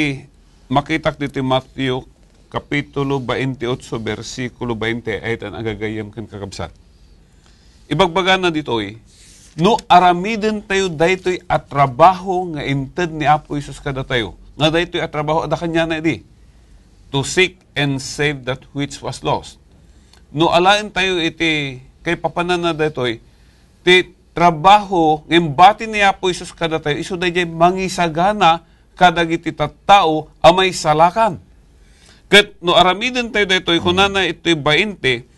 makitak ditoy Mateo, Kapitulo veintiocho, bersikulo veinte, ay tan agagayyem ken kakabsat. Ibagbagana ditoy, no aramiden tayo daytoy a trabaho nga inted ni Apo Jesus kadatayo, nga daytoy a trabaho adda kaniana idi, to seek and save that which was lost. No alaen tayo iti kaipapananna daytoy, ti trabaho nga imbati ni Apo Jesus kadatayo, isu daydiay mangisagana kadagiti tattao a maisalakan. Ket no aramiden tayo daytoy, kunana itoy veinte,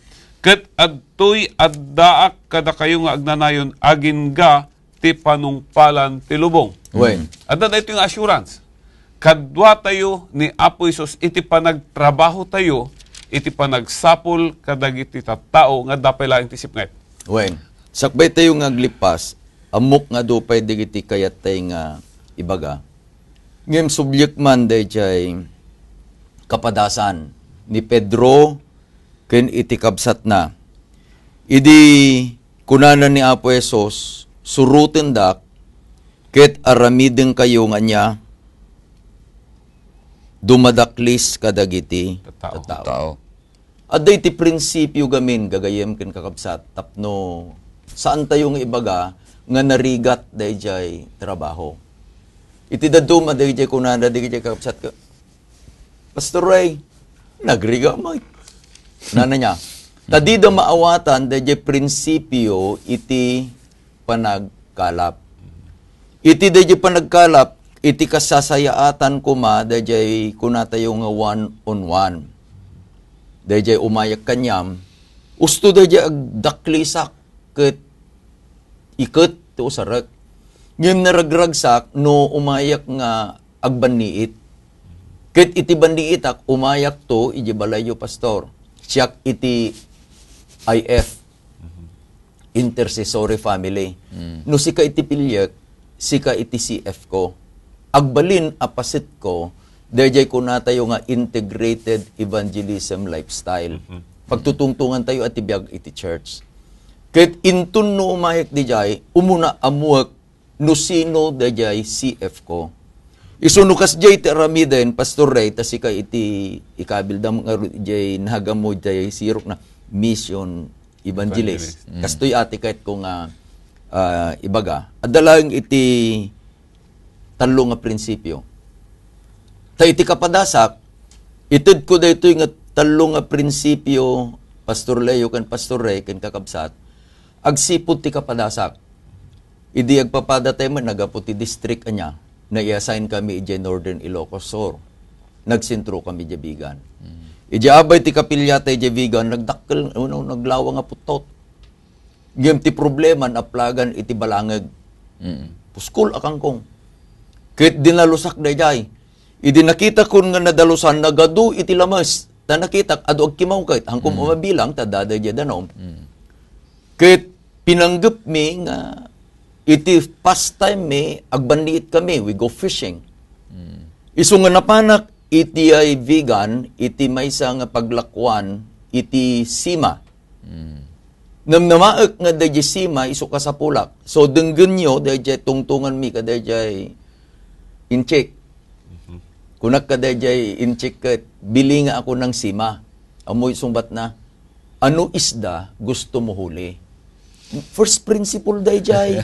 "Ket adtoy addaak kadakayo nga agnanayon agingga ti panungpalan ti lubong." Wen. Adda daytoy nga assurance. Kadua tayo ni Apo Jesus iti panagtrabaho tayo, iti panagsapul kadagiti tattao nga adda pay laeng ti sipnget. Wen. Sakbay tayo nga aglippas, ammok nga adu pay dagiti kayat tayo nga ibaga. Ngem subliek man daydiay kapadasan ni Pedro ken iti kabsatna. Idi kunana ni Apo Jesus, "Surotendak, ket aramidenkayo nga ania? Dumadaklis kadagiti Tattao. tattao." Tao. Adda iti prinsipio gamin, gagayyem ken kakabsat, tapno saan tayo nga ibaga nga narigat daydiay trabaho. Iti dadduma daydiay kunana daydiay kakabsat, "Pastor Ray, nagrigat met." Nana niya, ta dida maawatan daydiay prinsipio iti panagkalap. Iti daydiay panagkalap, iti kasasayaatan koma daydiay kunatayo nga one on one. Daydiay umayak kaniam, usto daydiay agdaklisak ket iket ti usarek. Ngem naragragsak no umayak nga agbanniit. Ket iti banniitak, umayakto iti balayyo, Pastor. Siak iti I F, intercessory family. Mm. No sika iti piliek, sika iti C F ko. Agbalin a pasetko, daydiay kunatayo nga integrated evangelism lifestyle. Mhm. Pagtutungtungan tayo a ti biag iti church. Ket inton no umayak didiay, umuna ammuek no sino daydiay C F ko. Isu no kasdiay ti aramiden, Pastor Ray, ta sika iti ikabildam nga ru-, diay nagammo diay sirok na mission evangelist. Evangelist. Mm. Kastoy a ti kayatko nga, ah, ibaga. Adda laeng iti tallo nga prinsipio. Ta iti kapadasak, itedko daytoy nga tallo nga prinsipio Pastor Leo ken Pastor Ray ken kakabsat, agsipud ti kapadasak. Idi agpapadatayo met, naggapu ti district ania, nai-assign kami idiay Northern Ilocos Sur. Nagsentro kami idiay Vigan. Mm. Idiay abay ti kapiliata idiay Vigan, nagdakkel, ano, naglawa nga puttot. Ngem ti problema, naaplagan iti balangeg. Mm. Puskol a kangkong. Ket dinalusak daydiay. Idi nakitakon nga nadalusan, nagadu iti lames. Ta nakitak, adu agkimaw ket, hangkom Mm. mabilang, ta daydiay danum. Mm. Ket pinanggepmi nga iti pastime mi, agbanniit kami, we go fishing. Mm. Isu nga napanak iti ay Vigan, iti maysa nga paglakuan, iti Sima. Mm. Namnamaek nga daydiay Sima, isu kasapulak. So, denggenyo, daydiay tungtungan mi, kadaydiay inchik. Mhm. Kunak kadaydiay inchik ket, bili nga ako ng Sima. Amoy sungbat na, "Ano isda gusto mo huli?" First principle daydiay.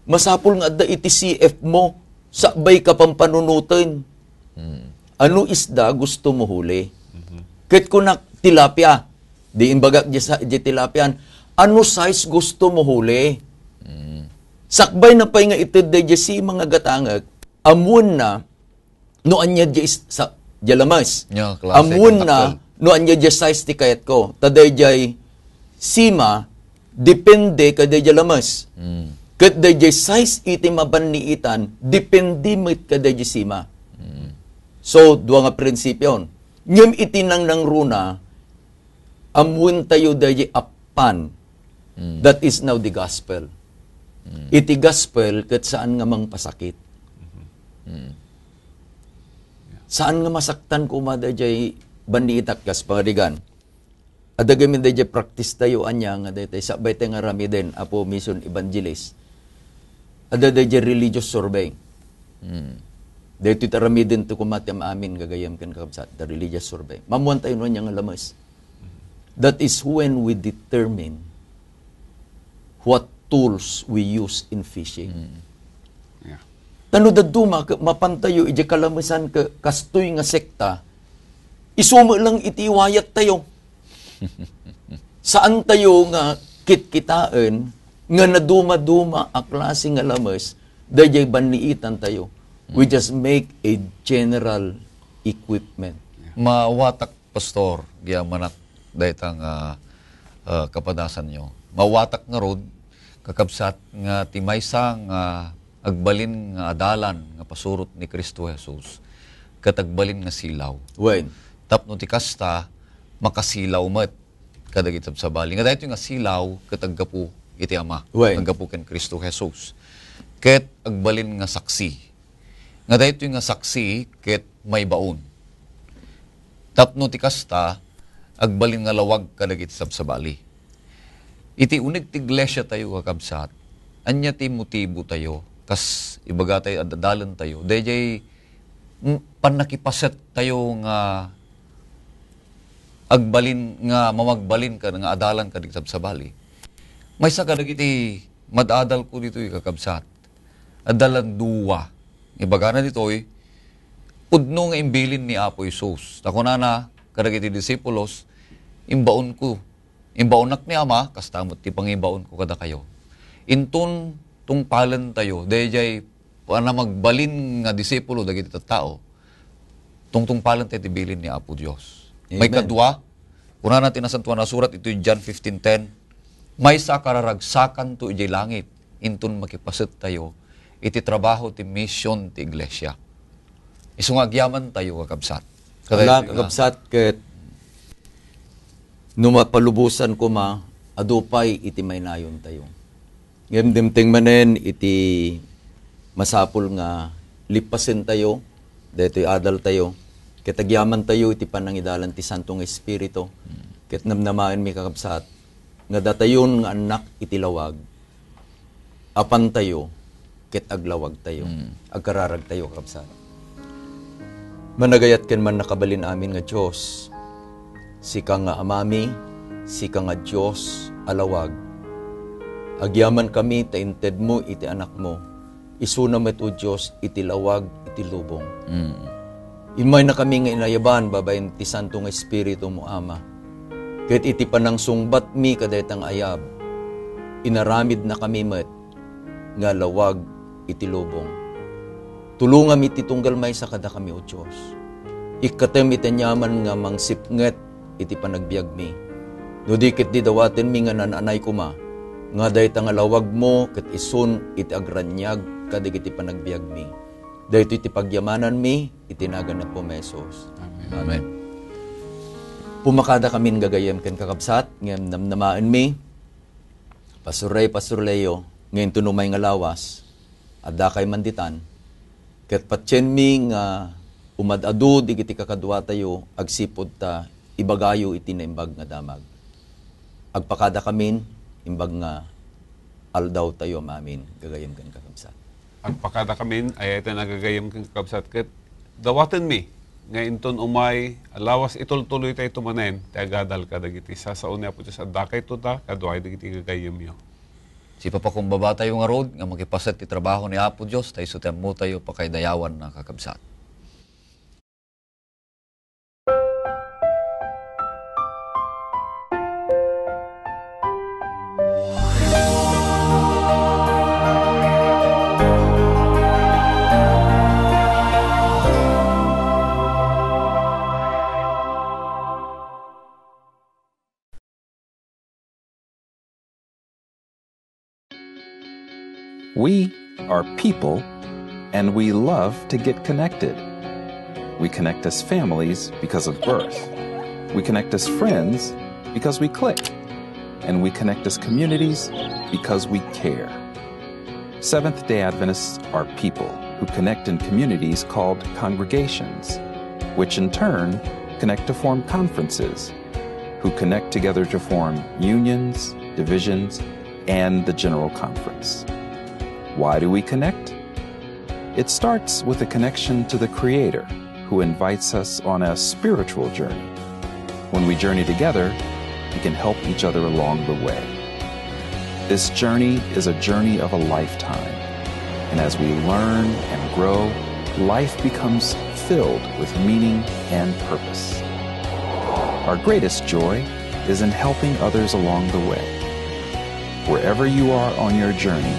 Masapul nga adda iti C F mo, sakbay ka pampanunoten. Hmm. "Ano isda gusto mo huli?" Mhm. Ket kunak, "Tilapia." Di imbagak di sa-, di tilapian, "Ano size gusto mo huli?" Hmm. Sakbay na pay nga ited daydiay Sima nga gatangek, amuen na, no ania diay is-, sa, diay lames. Nia klase Amuen na, kandakkel. No ania diay size ti kayatko. Ta daydiay Sima, depende kadaydiay lames. Mm. Ket daydiay size iti mabanniitan, depende met kadaydiay Sima. Mm. So, dua nga prinsipion. Ngem iti nangnangruna, amuen tayo daydiay appan. Mm. That is now the gospel. Mm. Iti gospel, ket saan nga mangpasakit. Mm. Saan nga masaktan koma daydiay banniitak kas pangarigan. Adda gamin daydiay practice tayo, ania nga daytoy, sakbay tayo nga aramiden, Apo Mission Evangelist. Adda daydiay religious survey. Mm. Daytoy ti aramiden ti koma ti am-amin, gagayem ken kakabsat, the religious survey. Maammuan tayo no ania nga lames. That is when we determine what tools we use in fishing. Mm. Yeah. Ta no dadduma, ke-, mapan tayo idiay kalamesan ke-, kastoy nga sekta, isu met lang iti iwayat tayo. Saan tayo nga kitkitaen nga naduma-duma a klase nga lames, daydiay banniitan tayo. We Mm. just make a general equipment. Yeah. Mawatak Pastor, gayamanak dayta nga, ah, kapadasanyo. Mawatak ngarud, kakabsat, nga ti maysa nga agbalin nga adalan nga pasurot ni Cristo Jesus, ket agbalin nga silaw. Wen. Tapno ti kasta, makasilaw met kadagiti sabsabali. Nga daytoy nga silaw, ket aggapu iti Ama, Wen. Aggapu ken Cristo Jesus. Ket agbalin nga saksi. Nga daytoy nga saksi ket maibaon. Tapno ti kasta, agbalin nga lawag kadagiti sabsabali. Iti uneg ti iglesia tayo, kakabsat, ania ti motibo tayo? Kas ibaga tayo, ad-, adalan tayo. Daydiay, mm, pannakipaset tayo nga agbalin, nga mamagbalin ka, nga adalan kadagiti sabsabali. Maysa kadagiti mad-adal ko ditoy, kakabsat. Adda lan dua. Ibagana ditoy, pudno nga imbilin ni Apo Jesus. Ta kunana kadagiti disipulos, "Imbaonko, imbaonak ni Ama, kasta met ti pangibaonko kadakayo." Inton tungpalen tayo, daydiay panamagbalin nga disipulo dagiti tattao, tungtungpalen tayo ti bilin ni Apo Dios. Amen. Maikadua, kunana ti Nasantoan a Surat iti John fifteen ten, "Maysa a kararagsakanto idiay langit, inton makipaset tayo iti trabaho ti mision ti iglesia." Isu nga agyaman tayo, kakabsat. Ala, Kadagiti nga kakabsat, ket no mapalubosan koma, adu pay iti mainayon tayo. Ngem dimteng manen iti masapul nga lippasen tayo, daytoy adal tayo, ket agyaman tayo iti panangidalan ti Santo nga Espiritu, ket namnamaenmi, kakabsat, nga datayon nga annak iti lawag, apan tayo, ket aglawag tayo, Mm. agkararag tayo, kakabsat. Managayat ken mannakabalin amin nga Dios, sika nga Amami, sika nga Dios a lawag. Agyaman kami ta intedmo iti Anakmo. Isuna met, O Dios, iti lawag iti lubong. Mm. Immayna kami nga inayaban babaen ti Santo nga Espiritu mo, Ama. Ket iti panangsungbatmi kadayta nga ayab, inaramidnakami met nga lawag iti lubong. Tulongam iti tunggal maysa kadakami, O Dios. Ikkatem iti aniaman nga mangsipnget iti panagbiagmi. No di ket di dawatenmi nga naan-anay koma, nga dayta nga lawagmo ket isun iti agraniag kadagiti panagbiagmi. Daytoy ti pagyamananmi iti nagan ni Apo Jesus. Amen. Amen. Pumakadakamin gagayyem ken kakabsat, ngem namnamaenmi, Pastor Ray, Pastor Leo, nga inton umay nga lawas, addakay man ditan, ket patienmi nga umad-adu dagiti kakaduatayo agsipud ta ibagayo iti naimbag nga damag. Agpakadakamin, imbag nga aldawtayo amin, gagayyem ken kakabsat. Agpakadakamin, ay-ayaten a gagayyem ken kakabsat, ket dawatenmi nga inton umay a lawas itultuloytayto manen ti agadal kadagiti sasao ni Apo Dios. Addakayto ta kaduay dagiti gagayyemyo. Sipapakumbabatayo ngarud nga makipaset ti trabaho ni Apo Dios, ta isu ti ammotayo pakaidayawan a kakabsat. We are people, and we love to get connected. We connect as families because of birth. We connect as friends because we click. And we connect as communities because we care. Seventh day Adventists are people who connect in communities called congregations, which in turn connect to form conferences, who connect together to form unions, divisions, and the General Conference. Why do we connect? It starts with a connection to the Creator, who invites us on a spiritual journey. When we journey together, we can help each other along the way. This journey is a journey of a lifetime, and as we learn and grow, life becomes filled with meaning and purpose. Our greatest joy is in helping others along the way. Wherever you are on your journey,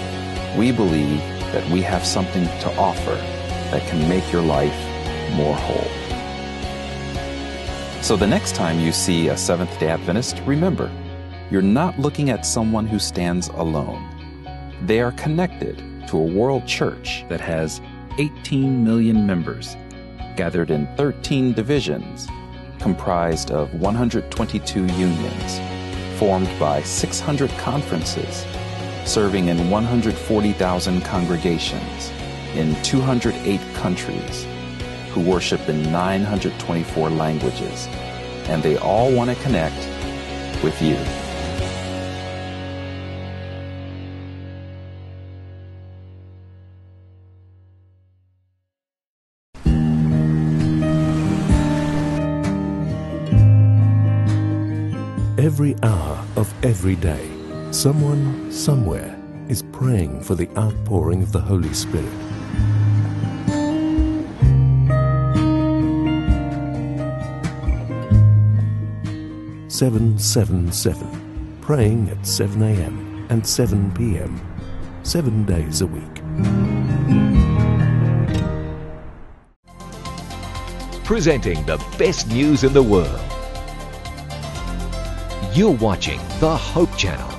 we believe that we have something to offer that can make your life more whole. So the next time you see a Seventh day Adventist, remember, you're not looking at someone who stands alone. They are connected to a world church that has eighteen million members, gathered in thirteen divisions, comprised of one hundred twenty-two unions, formed by six hundred conferences, serving in one hundred forty thousand congregations in two hundred eight countries, who worship in nine hundred twenty-four languages, and they all want to connect with you. Every hour of every day, someone somewhere is praying for the outpouring of the Holy Spirit. Seven seven seven, praying at seven a m and seven p m, seven days a week. Presenting the best news in the world. You're watching the Hope Channel.